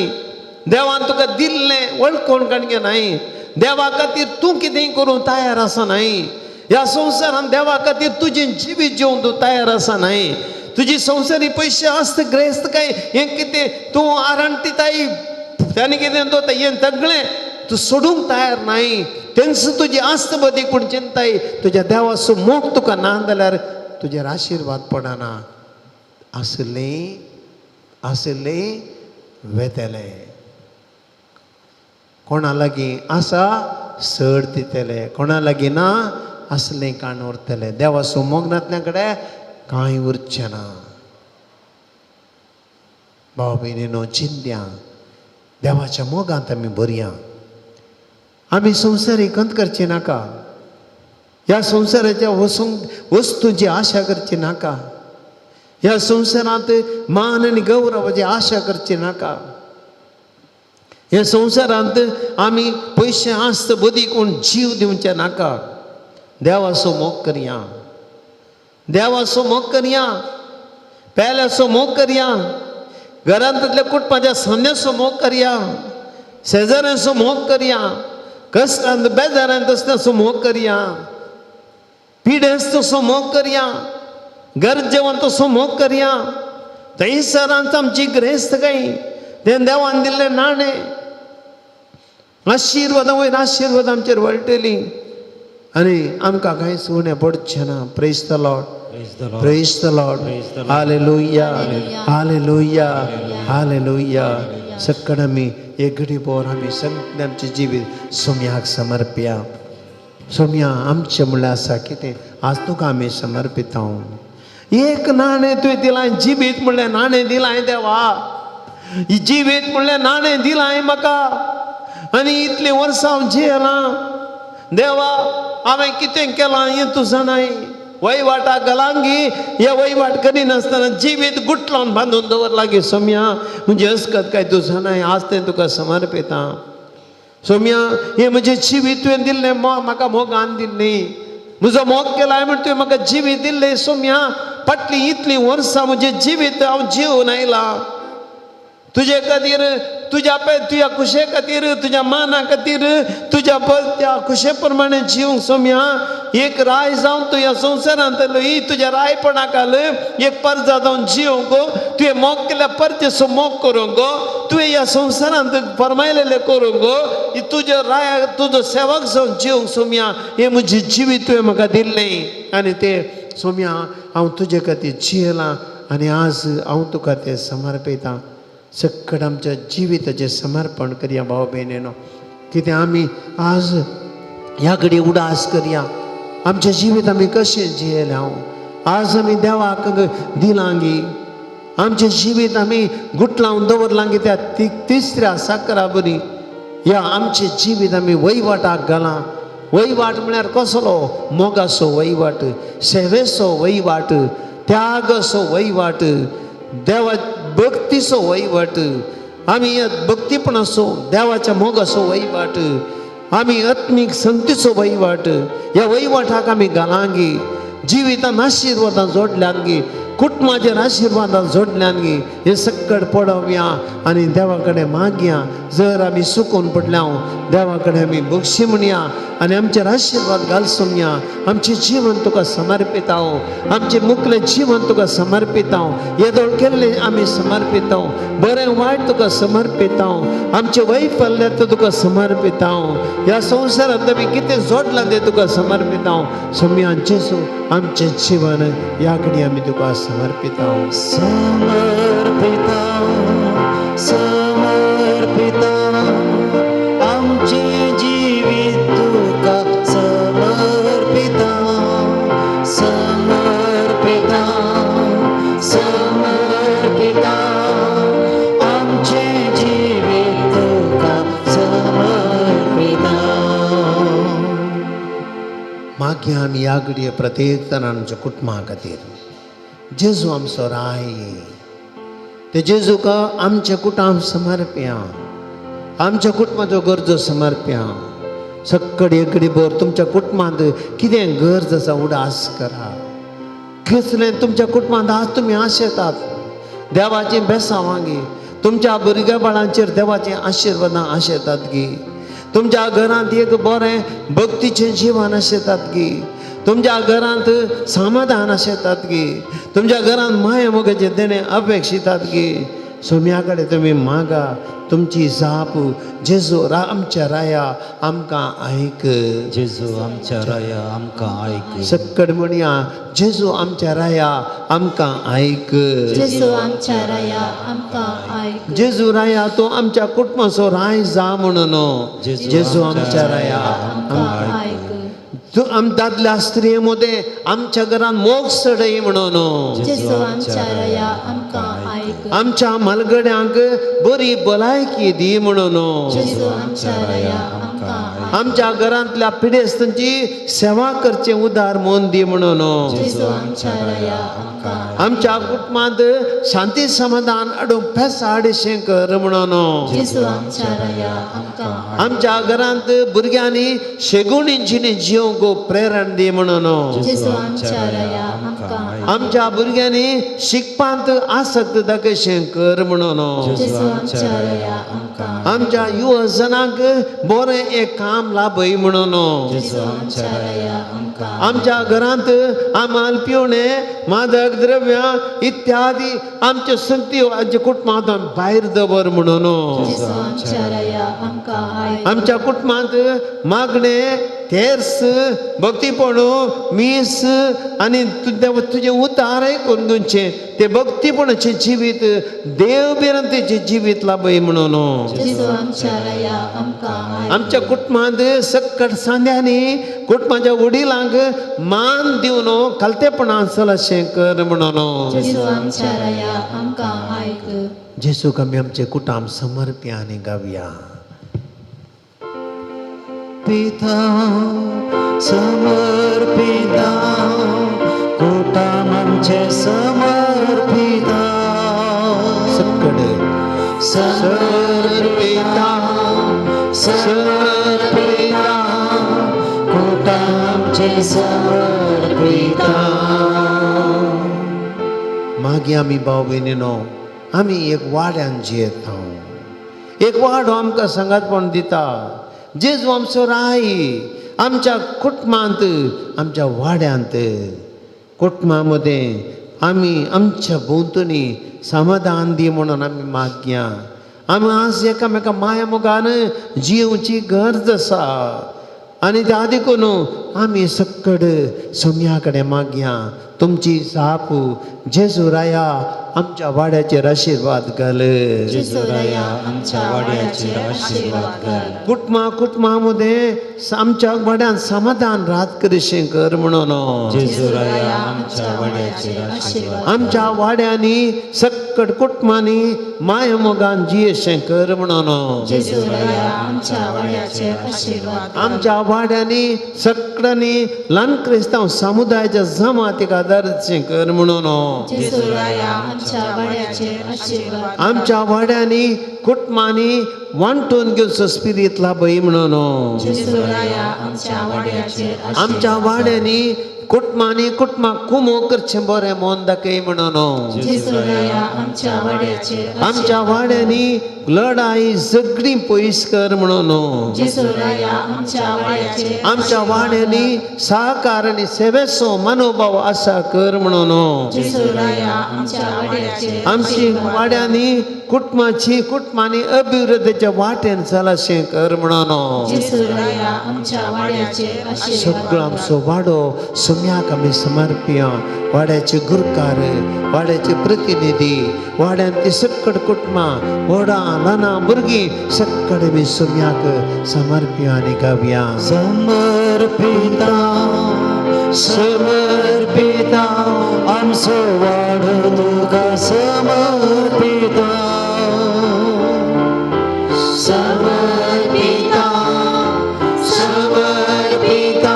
देवान तुका दिल्लें वळखून काडगे नाय, देवा खातीर तूं कितेंय करूंक तयार आसा न्हय, ह्या संवसारांत देवा खातीर तुजें जिवीत जेवन तूं तयार आसा न्हय, तुजी संवसारी पयशे आसत ग्रेस्त काय हें कितें तूं आरांटिताय, आनी कितें दवरता, हें सगळें तूं सोडूंक तयार न्हय, तेंच तुजी आस्त बदी कोण चिंताय, तुज्या देवाचो मोग तुका ना जाल्यार तुजेर आशिर्वाद पडना. आसलें आसलें वेतलें, कोणा लागीं आसा चड दितले, कोणा लागीं ना आसलें काण उरतलें. देवाचो मोग नातल्या कडेन कांय उरचें ना. भाव भयणीनो, चिंत्या देवाच्या मोगांत आमी बरया. आमी संवसारी खंत करची नाका, ह्या संवसाराच्या वस्तूंची आशा करची नाका, ह्या संवसारांत मान आनी गौरवाची आशा करची नाका. ह्या संवसारांत आमी पयशे आस्त बदी कोण जीव दिवचे नाका. देवाचो मोग करया, देवाचो मोग करया, पेल्याचो मोग करया, घरांतल्या कुटुंबाच्या सन्याचो मोग करया, शेजाऱ्यांचो मोग करया, कश्टांत बेजारांत आसतना मोग करया, पिडेस्तसो मोग करया, गरजेवंत मोग करया. थंयसरांत आमची ग्रेस्त काय तें देवान दिल्लें नाणें आशिर्वादां वयर आशिर्वाद आमचेर वळटली आनी आमकां कांयच उणें पडचें ना. Praise the Lord. Praise the Lord. Praise the Lord. Praise the Lord. Hallelujah. Hallelujah. Hallelujah. Hallelujah. सक्कड आमी एक घडी भर आमी सगळें आमचें जिवीत सोम्याक समर्पया. सोम्या आमचें म्हणल्यार आसा कितें आज तुका आमी समर्पिता. एक नाणें तुवें दिलां, जिवीत म्हणल्यार नाणें दिलां देवा, जिवीत म्हणल्यार नाणें दिलां म्हाका, आनी इतलीं वर्सां हांव जियेलां देवा, हांवें कितें केलां हें तूं जाणाय. वयवाटा गलांगी हे वयवाट करिनासतना जिवीत गुटलावन बांदून दवरलां गे सोम्या, म्हणजे अस्कत काय तूं जाणाय. आज तें तुका समर्पिता सोम्या, हें म्हजें जिवीत तुवें दिल्लें, म्हाका मोगान दिल्लें, म्हजो मोग केला म्हण तुवें म्हाका जिवीत दिल्लें सोम्या. फाटलीं इतलीं वर्सां म्हजें जिवीत हांव जिवन आयलां तुजे खातीर, तुज्या तुज्या खुशे खातीर, तुज्या माना खातीर, तुज्या त्या खुशे प्रमाणे जिवंक सोम्या. एक राय जावन तूं ह्या संवसारांतलो ही तुज्या रायपणा घाल एक परजा जावन जिवंक, तुवें मोग केल्या परतेचो मोग करूंक, तुवें ह्या संवसारांत फरमायलेलें करूंक, तुज्या राया तुजो सेवक जावन जिवंक सोम्या. हें म्हजें जिवीत तुवें म्हाका दिल्लें आनी तें सोम्या हांव तुजे खातीर जियेलां आनी आज हांव तुका तें समर्पितां. सक्कड आमच्या जिविताचें समर्पण करया भाव भयणीनो. कितें आमी आज ह्या घडये उडास करया आमचें जिवीत आमी कशें जियेलें. हांव आज आमी देवाक दिलां गी, आमचें जिवीत आमी गुटलावन दवरलां की त्या तिसऱ्या साकरा बरी ह्या आमचें जिवीत आमी वहिवाटाक घालां. वहिवाट म्हळ्यार कसलो? मोगाचो वहिवाट, सेवेचो वहिवाट, त्यागाचो वहिवाट, देवा भक्तीचो वहिवाट. आमी भक्तीपणाचो देवाच्या मोगाचो वहिवाट, आमी आत्मीक संतीचो वहिवाट. ह्या वहिवाटाक आमी घालांगी, जिवितान आशिर्वादां जोडल्यांगी, कुटुंबाचेर आशिर्वादां जोडल्यांगी. हे सक्कड पडोवया आनी देवा कडेन मागया. जर आमी चुकून पडल्या देवा कडेन आमी बक्षी म्हणया आनी आमचेर आशिर्वाद घालसुया. आमचें जिवन तुका समर्पिताव, आमचें मुखलें जिवन तुका समर्पिताव, येदोळ केल्लें आमी समर्पिताव, बरें वायट तुका समर्पिताव, आमचें वैफल्य तुका समर्पिताव, ह्या संवसारांत आमी कितें जोडलां तें तुका समर्पिताव. सोम्या जेजू आमचें जिवन ह्या कडेन आमी तुका समर्पिताव. समर्पिता, समर्पिता, आमचें जिवीत तुका समर्पिता, समर्पिता, समर्पिता, आमचें जिवीत तुका समर्पिता. मागीर आमी ह्या घडये प्रत्येक जाण आमच्या कुटुंबा खातीर जेजू आमचो राय, ते जेजूक आमच्या कुटुंब समर्प्या, आमच्या कुटुंबाचो गरजो समर्प्या. सक्कड एकडी भर तुमच्या कुटुंबांत कितें गरज आसा उडास करा. कसलें तुमच्या कुटुंबांत आज तुमी आशेतात देवाचीं बेसांवांगी, तुमच्या भुरग्या बाळांचेर देवाचीं आशिर्वादां आशेतात गी, तुमच्या घरांत एक बरें भक्तीचें जिवन आशेतात गी, तुमच्या घरांत समाधान आशेतात गी, तुमच्या घरांत माया मोगाचें देणें अपेक्षितात गी. सोम्या कडेन तुमी मागा, तुमची जाप जेजू आमच्या राया आमकां आयक. जेजू आमच्या राया आमकां आयक. सक्कड म्हणया, जेजू आमच्या राया आमकां आयक. जेजू आमच्या राया आमकां आयक. जेजू राया तो आमच्या कुटुंबाचो राय जा म्हणून. जेजू आमच्या राया आमकां आयक. तूं आम दादल्या स्त्रिये मदें आमच्या घरान मोग चडय म्हणून. जेजू आमच्या राया आमकां आयक. आमच्या म्हालगड्यांक बरी भलायकी दी म्हणून. जेजू आमच्या राया आमकां आयक. आमच्या घरांतल्या पिडेस्तांची सेवा करचें उदार मन दी म्हणून. जेजू आमच्या राया आमकां आयक. आमच्या कुटुंबांत शांती समाधान हाडूंक पेसा हाडशें कर म्हणून. जेजू आमच्या राया आमकां आयक. आमच्या घरांत भुरग्यांनी शेगुणी जिणे जिवंक प्रेरण दी म्हणून. जेजू आमच्या राया आमकां आयक. आमच्या भुरग्यांनी शिकपांत आसक्त दाखयशें कर म्हणून. जेजू आमच्या राया आमकां आयक. आमच्या युवजनांक बरें एक काम लाभय म्हणून. जेजू आमच्या राया आमकां आयक. आमच्या घरांत आमाल पिवणें मादक द्रव्यां इत्यादी आमच्यो संगती आमच्या कुटुंबांत भायर दवर म्हणून. जेजू आमच्या राया आमकां आयक. आमच्या कुटुंबांत मागणें तेर्स भक्तीपण मीस आनी तुजें उतार करून दिवचें ते भक्तीपणाचें जिवीत देव भिरांतेचें जिवीत लाभय म्हणून. जेजू आमच्या राया आमकां आयक. आमच्या कुटुंबांत सक्कट सांद्यांनी कुटुंबाच्या वडिलांक मान दिवन खालतेपणान चलशें कर म्हणून. जेजू आमच्या राया आमकां आयक. जेजूक आमी आमचें कुटुंब समर्प्या आनी गावया. पिता समर्पिता, कुटाम आमचें समर्पिता, सक्कड समर्पिता, समर्पिता, कुटाम आमचें समर्पिता. मागीर आमी भाव भयणीनो आमी एक वाड्यान जियेता. एक वाडो आमकां सांगातपण दिता. जेजू आमचो राय आमच्या कुटुंबांत आमच्या वाड्यांत कुटुंबा मदें आमी आमच्या भोंवतणी समाधान दी म्हणून आमी मागया. आमी आज एकामेका माया मोगान जियोवची गरज आसा आनी त्या देखून आमी सक्कड सोम्या कडेन मागया. तुमची जाप जेजू राया आमच्या वाड्याचेर आशिर्वाद घाल. जेजू राया आमच्या वाड्याचेर आशिर्वाद घाल. कुटुंबा कुटुंबा मदें आमच्या वाड्यान समाधान रात करिशें कर म्हणून. जेजू राया आमच्या वाड्याचेर आशिर्वाद. आमच्या वाड्यांनी सक्कड कुटुंबांनी माय मोगान जियेशें कर म्हणून. जेजू राया आमच्या वाड्याचेर आशिर्वाद. आमच्या वाड्यांनी सगळ्यांनी ल्हान क्रिस्तांव समुदायाच्या जमातीक आदारचें कर म्हणून. जेजू राया आमच्या वाड्याचेर आशिर्वाद. आमच्या वाड्यांनी कुटुंबांनी वांटून घेवचो स्पिरीत लाभय म्हणून. जेजू राया आमच्या वाड्याचेर. आमच्या वाड्यांनी कुटुंबांनी कुटुंबाक कुमो करचें बरें मन दाखय म्हणून. जेजू राया आमच्या वाड्याचेर. आमच्या वाड्यांनी लढाई झगडीं पयस कर म्हणून. जेजू राया आमच्या वाड्याचेर. आमच्या वाड्यांनी सहकार आनी सेवेचो मनोभाव आसा कर म्हणून. जेजू राया आमच्या वाड्याचेर. आमची वाड्यांनी कुटुंबाची कुटुंबांनी अभिवृद्धीच्या वाटेन चलाशें कर म्हणून. जेजू राया आमच्या वाड्याचेर आशिर्वाद. सगळो आमचो वाडो सम्याक आमी समर्प्या. वाड्याचे गुरकार, वाड्याचे प्रतिनिधी, वाड्यांतली सक्कड कुटुंबां, व्हडां ल्हानां भुरगीं सक्कड आमी सम्याक समर्प्या आनी गावया. समर्पिता समर्पिता आमचो वाडो तुका समर्पिता. समर्पिता समर्पिता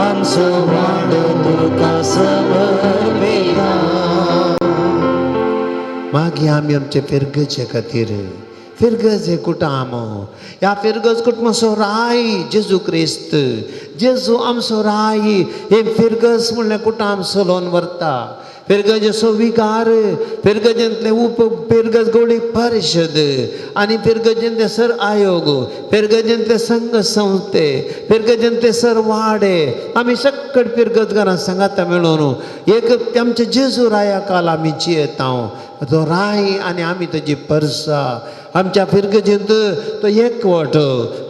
आमचो वाडो तुका समर्पिता. मागीर आमी आमचे फिरगजे खातीर, फिरगज हे कुटुंब, ह्या फिरगज कुटुंबाचो राय जेजू क्रिस्त, जेजू आमचो राय हे फिरगज म्हणल्यार कुटुंब चलोवन व्हरता. फिरगजेचो विकार, फिरगजेंतले उप फिरगज गोडी परिशद आनी फिरगजेंतले सर आयोग, फिरगजेंतले संघ संस्थे, फिरगजेंतले सर वाडे, आमी सक्कड फिरगजगारां सांगाता मेळोवन एक आमच्या जेजू राया काल आमी जियेता. तो राय आनी आमी तेजी परसा. आमच्या फिरगजेंत तो एकवट,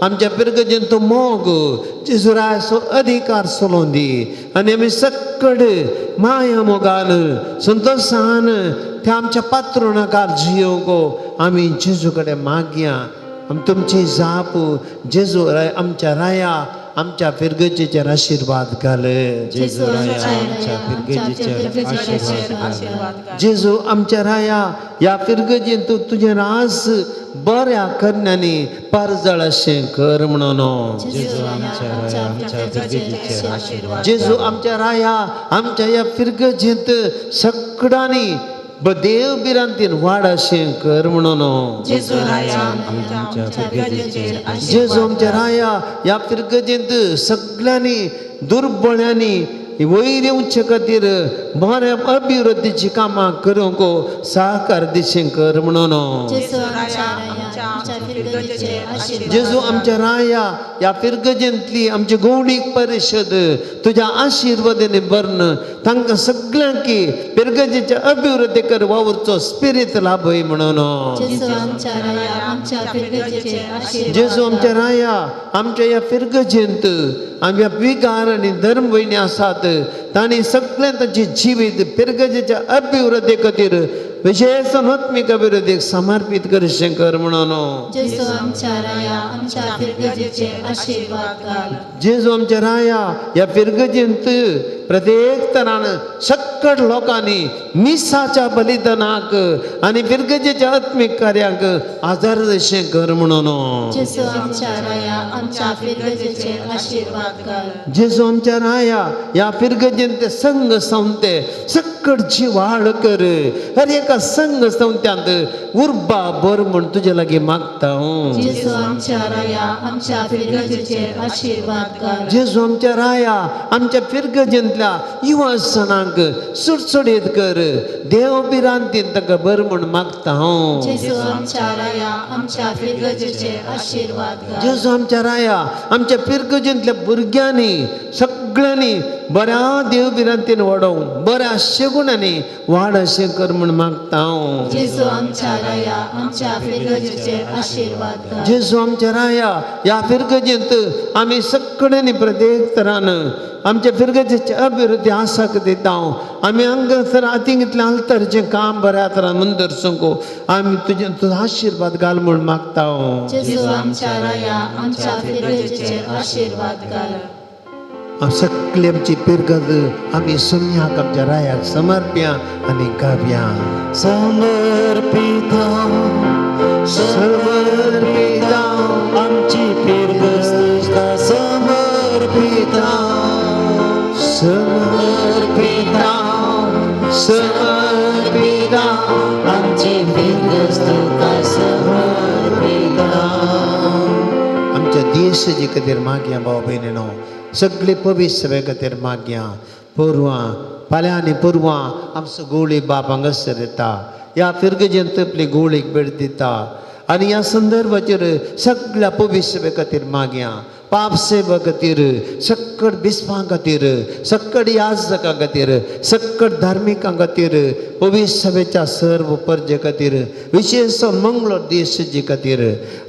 आमच्या फिरगजेंत तो मोग, जेजू रायाचो अधिकार चलोवन दी आनी आमी सक्कड माया मोगान संतोशान त्या आमच्या पात्रुणाकार जियोवंक आमी जेजू कडेन मागया. आमी तुमची जाप जेजू राय आमच्या राया आमच्या फिरगजेचेर आशिर्वाद घाल. जेजू राया आमच्या फिरगजेचेर आशिर्वाद घाल. आशिर्वाद घाल. जेजू आमच्या राया ह्या फिरगजेन तूं तुजें रास बऱ्या करण्यांनी पारजळ अशें कर म्हणून. जेजू आमच्या राया आमच्या फिरगजेचेर आशिर्वाद. जेजू आमच्या राया आमच्या ह्या फिरगजेंत सगळ्यांनी देव भिरांतीन वाड अशें कर म्हणून. जेजू राया आमच्या फिरगजेचेर. जेजू आमच्या राया ह्या फिरगजेंत सगळ्यांनी दुर्बळ्यांनी वयर येवचे खातीर बऱ्या अभिवृद्धीची कामां करूंक सहकार दिशें कर म्हणून. जेजू आमच्या राया आमच्या फिरगजेचेर आशिर्वाद. जेजू आमच्या राया ह्या फिरगजेंतली आमची गौडीक परिशद तुज्या आशिर्वादाने भरून तांकां सगळ्यांक फिरगजेच्या अभिवृद्धी कर वावुरचो स्पिरीत लाभय म्हणून. जेजू आमच्या राया आमच्या फिरगजेचेर आशिर्वाद. जेजू आमच्या राया आमच्या ह्या फिरगजेंत आमच्या विकार आनी धर्म भयणी आसात तांणी सगळें तांचें जिवीत फिरगजेच्या अभिवृद्धी खातीर विशेष आत्मीक अभिवृद्धीक समर्पीत करशें कर म्हणून. जेजू आमच्या राया आमच्या फिरगजेचेर आशिर्वाद घाल. जेजू आमच्या राया ह्या फिरगजेंत प्रत्येक तरान सक्कड लोकांनी मिसाच्या बलिदानाक आनी फिरगजेच्या आत्मीक कार्यांक आदार अशें कर म्हणून. जेजू आमच्या राया आमच्या फिरगजेचेर आशिर्वाद घाल. जेजू आमच्या राया ह्या फिरगजेंत संघ संते सक्कड जिवाळ कर, हर एका संघ संत्यांत उर्बा भर म्हूण तुजे लागीं मागता हांव. जेजू आमच्या राया आमच्या फिरगजेचेर आशिर्वाद घाल. जेजू आमच्या राया आमच्या फिरगजेंतल्या युवासनांक सुटसुटीत कर, देव भिरांतीन तांकां बर म्हूण मागता हांव. जेजू आमच्या राया आमच्या फिरगजेचेर आशिर्वाद घाल. जेजू आमच्या राया आमच्या फिरगजेंतल्या भुरग्यांनी सगळ्या सगळ्यांनी बऱ्या देव भिरांतीन वाडोवंक बऱ्या शेगुणांनी वाड अशें कर म्हूण मागता हांव. जेजू आमच्या राया आमच्या फिरगजेचेर आशिर्वाद घाल. जेजू आमच्या राया ह्या फिरगजेंत आमी सगळ्यांनी प्रत्येक तरान आमच्या फिरगजेचे अभिवृद्धी आसाक दिता हांव. आमी हांगासर हातींतलें आल्तरचें काम बऱ्या तरान मुंदरसूंक आमी तुजे तुजो आशिर्वाद घाल म्हूण मागता हांव. जेजू आमच्या राया आमच्या फिरगजेचेर आशिर्वाद घाल. सगळी आमची पिरगज आमी सोम्याक आमच्या रायाक समर्प्या आनी गावया. समर्पिता समर्पिता आमची फिरगज तुका समर्पिता समर्पिता समर्पिता आमची फिरगज तुका समर्पिता. आमच्या देशाचे खातीर मागया भाव भयणीनो, सगळे पवित्र सभे खातीर मागया. पोरवां फाल्यां आनी पोरवां आमचो गोवळी बाप हांगासर येता, ह्या फिरगजेंत आपली गोवळीक भेट दिता आनी ह्या संदर्भाचेर सगळ्या पवित्र सभे खातीर मागया. पाप सेवा खातीर, सक्कड बिस्पां खातीर, सक्कड याजकां खातीर, सक्कड धार्मिकां खातीर, पवित्र सभेच्या सर्व परजे खातीर, विशेष मंगळूर देशाचे खातीर.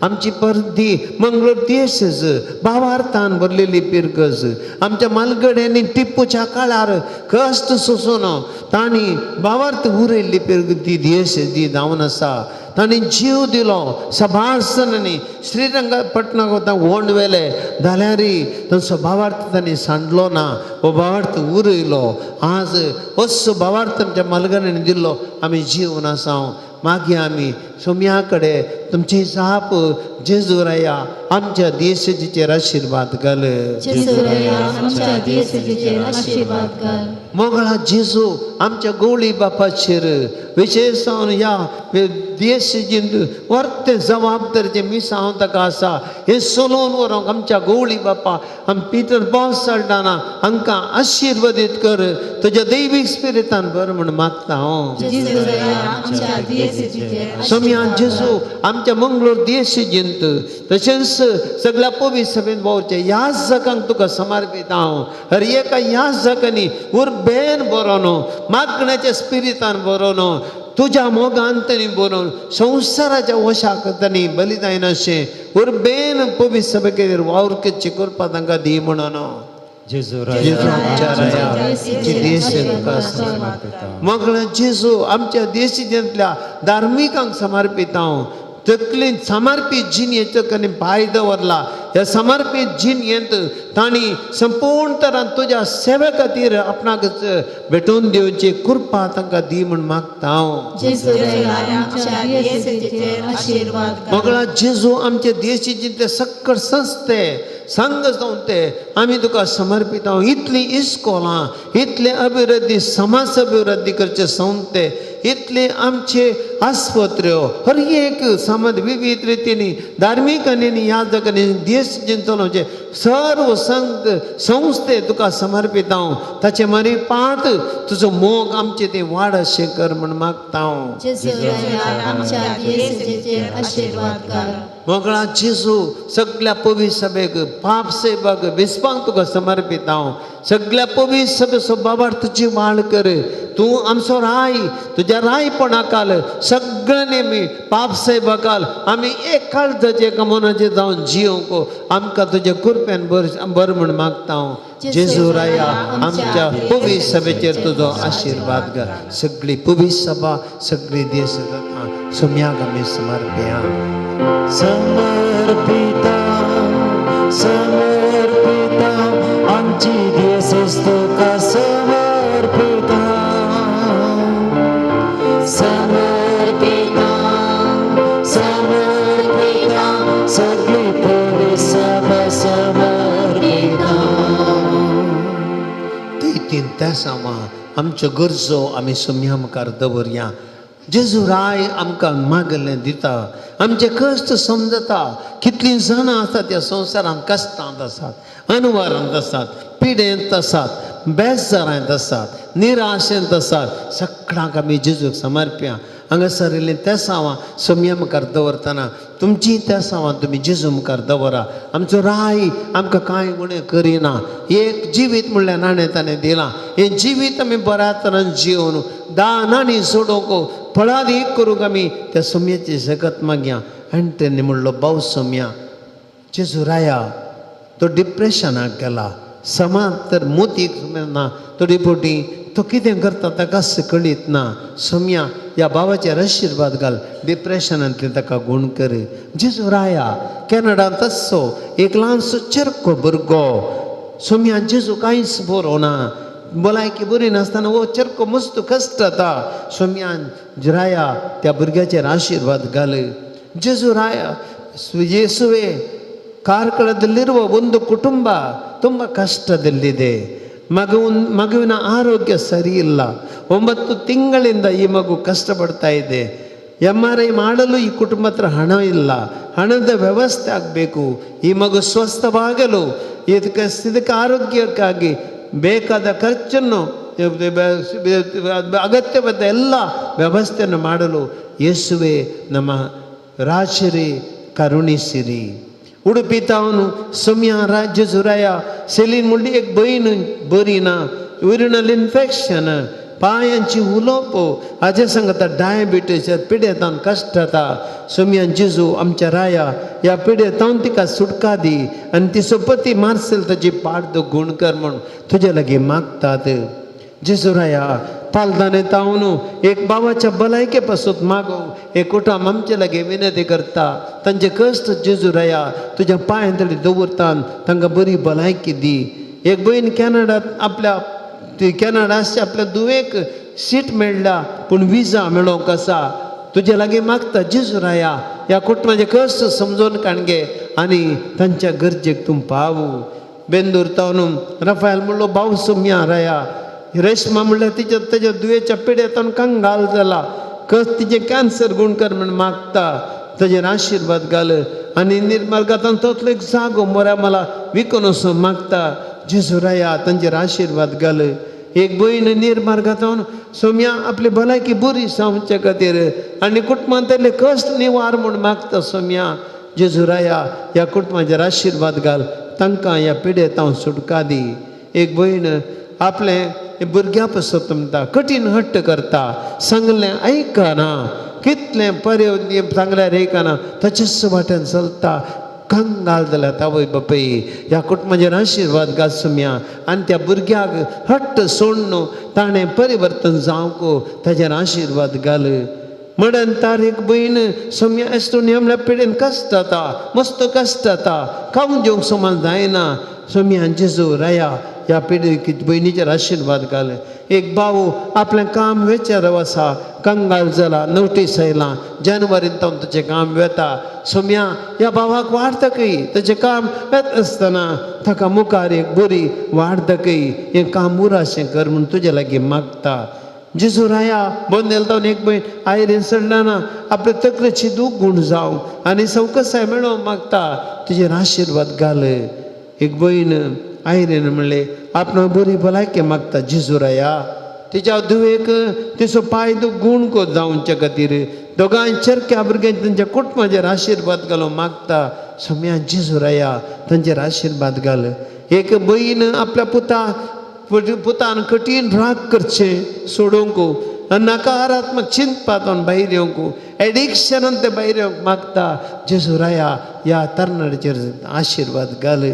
आमची परदी मंगळूर देशच भावार्थान भरलेली पिरगज. आमच्या मालगड्यांनी टिप्पूच्या काळार कश्ट सोसून तांणी भावार्थ उरयल्ली पिरग ती देश ती जावन आसा. तांणी जीव दिलो सभासनांनी. श्रीरंगपटणाक वता ओंड वेले जाल्यार तांचो भावार्थ तांणी सांडलो ना, हो भावार्थ उरयलो. आज असो भावार्थ आमच्या मालगण्यांनी दिल्लो आमी जीवन आसा. मागीर आमी सोम्या कडेन तुमची जाप जेजू राया आमच्या देशाचेर आशिर्वाद घाल. जेजू राया आमच्या देशाचेर आशिर्वाद घाल. मोगळा जेजू आमच्या गोवळी बापाचेर विशेष जावन ह्या देश वर्ते जबाबदारीचें मिसांव ताका आसा हें सोलोवन व्हरूंक आमच्या गोवळी बापा आम पिटर बॉस चलताना हांकां आशिर्वादीत कर, तुज्या दैवीक स्पिरितान भर म्हूण मागता हांव. जेजू राया आमच्या देशाचेर सोम्या आशिर्वाद घाल. जेजू आमच्या मंगळूर देश जिंत तशेंच सगळ्या पवित्र सभेन वावरचे ह्या जगांक तुका समर्पित हांव. हर एका ह्या जगांनी उर्बेन बरोवन मागण्याच्या स्पिरितान बरोवन तुज्या मोगान तांणी बरोवन संवसाराच्या वशाक तांणी बलिदायनाशें उर्बेन पवित्र सभेक वावरकेचे करपा तांकां दी म्हणून. जेजू जेजू आमच्या राया आमची देश तुका समर्पिता. मगळ जेजू आमच्या देशांतल्या धार्मिकांक समर्पित हांव. तकलेन समर्पीत जिणेचो आनी पांय दवरला ह्या समर्पीत जिणेंत तांणी संपूर्ण तरान तुज्या सेवे खातीर आपणाकच भेटोवन दिवची कृपा तांकां दी म्हूण मागता हांव. जेजू राया आमच्या देशाचेर आशिर्वाद घाल. मगळा जेजू आमच्या देशाचे सक्कड संस्थे संघ जावन ते आमी तुका समर्पित हांव. इतलीं इस्कोलां, इतले अभिवृद्धी समाज अभिवृद्धी करचे संस्थे, इतले आमचे आस्पत्र्यो हर एक समाज विविध रितींनी धार्मीक आनी याजकांनी देश चलोवचे सर्व संघ संस्थे तुका समर्पित हांव. ताचे मरे पांत तुजो मोग आमचे ते वाड अशें कर म्हूण मागता हांव. जेजू राया आमच्या देशाचेर आशिर्वाद घाल. मोगळा जेजू सगळ्या पवित्र सभेक पाप सेवाक विस्पांक तुका समर्पित हांव. सगळ्या पवित्र सभेचो बाबार तुजी वाड कर. तूं आमचो राय तुज्या रायपणाकाल सगळ्यांनी आमी पाप सेवाकाल आमी एक काळजाचे एका मनाचे जावन जियोंक आमकां तुज्या कृपेन बर बर म्हूण मागता हांव. जेजू राया आमच्या पवित्र सभेचेर तुजो आशिर्वाद घाल. सगळी पवित्र सभा सगळी देश सोम्याक आमी समर्पया. समर्पिता समर्पिता आमची देश तुका समर्पिता समर्पिता समर्पिता सगळी पवित्र सभा समर्पिता. ती तीन तेसांवां आमच्यो गरजो आमी सोम्या मुखार दवरया. जेजू राय आमकां मागलें दिता, आमचे कश्ट समजता. कितलीं जाणां आसात ह्या संवसारांत कश्टांत आसात, अनवारांत आसात, पिडेंत आसात, बेजारांत आसात, निराशेंत आसात. सगळ्यांक आमी जेजूक समर्प्या. हांगासर इल्लीं तेसांवां सोमया मुखार दवरतना तुमचीं तेसांवां तुमी जेजू मुखार दवरा. आमचो राय आमकां कांय उणें करिना. एक जिवीत म्हणल्यार नाणें ताणें दिलां. हें जिवीत आमी बऱ्या तरान जिवन दान आनी सोडोवंक फळादीक करूंक आमी त्या सोमयाची शकत मागया. एंटनी म्हणलो भाव सोमया जेजू राया तो डिप्रेशनाक गेला. समाज तर मोतीक ना थोडी फावटी तो कितें करता ताका कळीत ना. सोमया ह्या भावाचेर आशिर्वाद घाल, डिप्रेशनांतलें ताका गूण कर. जेजू राया कॅनडांत तस्सो एक ल्हानसो चेरको भुरगो. सोमया जेजू कांयच बरो ना, भलायकी बरी नासतना हो चेरको मस्त कश्ट जाता. सोमया राया त्या भुरग्याचेर आशिर्वाद घाल. जेजू ರಾಯ ಯೇಸುವೆ ಕಾರ್ಕಳದಲ್ಲಿರುವ ಒಂದು ಕುಟುಂಬ ತುಂಬ ಕಷ್ಟದಲ್ಲಿದೆ. ಮಗುವಿನ ಆರೋಗ್ಯ ಸರಿ ಇಲ್ಲ. 9 ತಿಂಗಳಿಂದ ಈ ಮಗು ಕಷ್ಟಪಡ್ತಾ ಇದೆ. MRI ಮಾಡಲು ಈ ಕುಟುಂಬ ಹತ್ರ ಹಣ ಇಲ್ಲ. ಹಣದ ವ್ಯವಸ್ಥೆ ಆಗಬೇಕು. ಈ ಮಗು ಸ್ವಸ್ಥವಾಗಲು ಇದಕ್ಕೆ ಆರೋಗ್ಯಕ್ಕಾಗಿ ಬೇಕಾದ ಖರ್ಚನ್ನು ಅಗತ್ಯವಾದ ಎಲ್ಲ ವ್ಯವಸ್ಥೆಯನ್ನು ಮಾಡಲು ಯೇಸುವೆ ನಮ್ಮ ರಾಜರೇ ಕರುಣಿಸಿರಿ. ಉಡುಪಿ ತಾವನು ಸೌಮ್ಯ ರಾಜ್ಯ ಸುರಾಯ ಸೆಲಿನ್ मुंडी एक बहीण बरी ना, युरिनल इन्फेक्शन, पांयांची उलोवप हाजे सांगता डायबिटीस पिडेतान कश्ट जाता. सोमयान जेजू आमच्या राया ह्या पिडेतावन तिका सुटका दी आनी ती सोपती मार्सेल ताजी पाड गुण कर म्हूण तुजे लागीं मागतात. जेजू राया पालदाने तावन एक बाबाच्या भलायके पासून मागो एक कुटुंब आमचे लागीं विनंती करता. तांचे कश्ट जेजू राया तुज्या पांयां तडी दवरता, तांकां बरी भलायकी दी. एक भयण कॅनडात आपल्या ती कॅनडा आसच्या आपल्या धुवेक सीट मेळ्ळ्या पूण विजा मेळोवंक आसा. तुजे लागीं मागता जेजू राया ह्या कुटुंबाचे कश्ट समजून काणगे आनी तांच्या गरजेक तूं पावू. बेंदूर तावन रफायल म्हणलो भाव सोमया राया रेशमा म्हणल्यार तिच्या तेज्या दुयेच्या पिड्यातून कंगाल जाला. कस तिचें कॅन्सर गुण कर म्हण मागता. ताजेर आशिर्वाद घाल आनी निर्मार्गांत तसलो एक जागो मोऱ्या मला विकून वचून मागता. जेजू राया तांचेर आशिर्वाद घाल. एक भयण निर्मार्गांत सोमया आपली भलायकी बरी जावचे खातीर आनी कुटुंबांतले कश्ट निवार म्हूण मागता. सोमया जेजू राया ह्या कुटुंबाचेर आशिर्वाद घाल, तांकां ह्या पिडेतावन सुटका दी. एक भयण आपलें भुरग्या पासत म्हणटा कठीण हट्ट करता, सांगलें आयकना, कितलें पर्य सांगल्यार आयकना, ताचेच वाटेन चलता. कंगाल जाल्यार आवय बापूय ह्या कुटुंबाचेर आशिर्वाद घाल सोमया आनी त्या भुरग्याक हट्ट सोडून ताणें परिवर्तन जावंक ताचेर आशिर्वाद घाल. म्हणून तार एक भयण सोमया एस्टोनिया म्हणल्यार पिडेन कश्ट जाता, मस्त कश्ट जाता, खावंक जेवंक समज जायना. सोमया जेजू राया ह्या पिढी भयणीचेर आशिर्वाद घाल. एक भाव आपलें काम वेचार आसा, कंगाल जाला, नोटीस आयलां जानेवारीन तावन ताचें काम वेता. सोमया ह्या भावाक वाड दाखय, ताचें काम वेता आसतना ताका मुखार एक बरी वाड दाखय, हें काम उराशें कर म्हूण तुजे लागीं मागता. जेजू राया बोंदेल तावन एक भयण आयरेन सडना आपले तकलेची दूख गूण जावं आनी सवकसाय मेळोवंक मागता, तुजेर आशिर्वाद घाल. एक भयण आयरेन म्हणलें आपणा बरी भलायकी मागता जेजू राया तिच्या धुवेक तिचो पांय दुख गूण को जावचे खातीर दोगांय चरक्या भुरग्यांक तांच्या कुटुंबाचेर आशिर्वाद घालूंक मागता. सोमया जेजू राया तांचेर आशिर्वाद घाल. एक भयण आपल्या पुतान कठीण राग करचें सोडोवंक आनी नकारात्मक चिंतपांत भायर येवंक एडिक्शनान ते भायर येवंक मागता. जेजू राया ह्या तरणाट्याचेर आशिर्वाद घाल.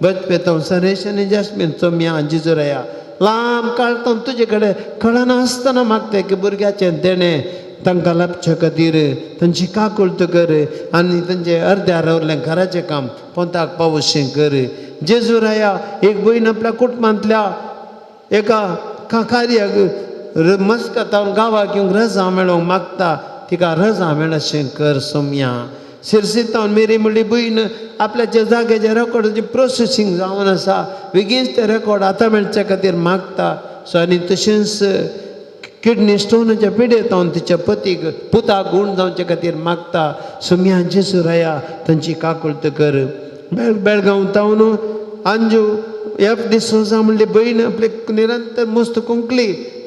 बचपेताव सरेश आनी जास्मीन सोमया जेजू राया लांब काळ तो तुजे कडेन कळनासतना मागता की भुरग्याचें देणें तांकां लाबचे खातीर तांची काकुळट कर आनी तांचें अर्द्या रावलें घराचें काम पोंताक पावोशें कर. जेजू राया एक भयण आपल्या कुटुंबांतल्या एका कार्याक मस्कतावन गांवाक येवंक रजा मेळोवंक मागता, तिका रजा मेळशें कर सोमया. शिरसीतावन मेरी म्हणली भयण आपल्याच्या जाग्याच्या रेकॉर्डाचें प्रोसेसींग जावन आसा, बेगीनच तें रेकॉर्ड आतां मेळचे खातीर मागता. सो आनी तशेंच किडनी स्टोनाच्या पिडेतावन तिच्या पतीक पुताक गूण जावचे खातीर मागता. सोमया जेजू राया तांची काकुळट कर. बेळगांव तावन अंजू एफ डिसोजा म्हणली भयण आपले निरंतर मस्त कुंकली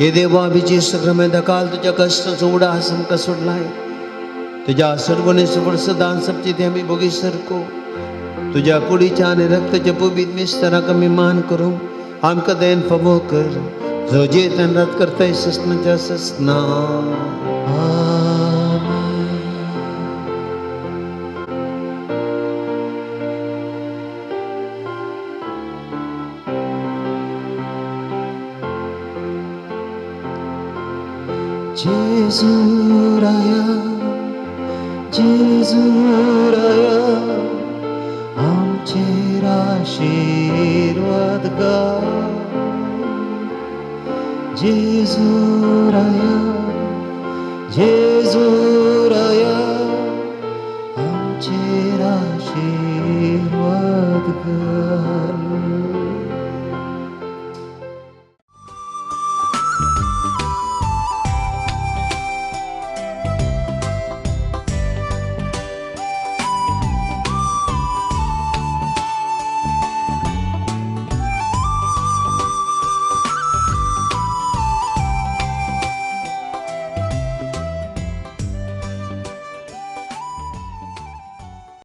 हे देवा विजय सक्रमेंता काल तुज्या कश्टाचो उडास आमकां सोडलाय. तुज्या सर्वने सदां सबची ते आमी भोगी सारको तुज्या कुडीच्या आनी रक्ताच्या पवित्र मिस्तराक आमी मान करूं. आमकां दयेन फावो कर जो जेतन रात करताय ससनाच्या ससना. जेजू राया, जेजू राया, आमचेर आशिर्वाद घाल. जेजू राया, जेजू राया, आमचेर आशिर्वाद घाल.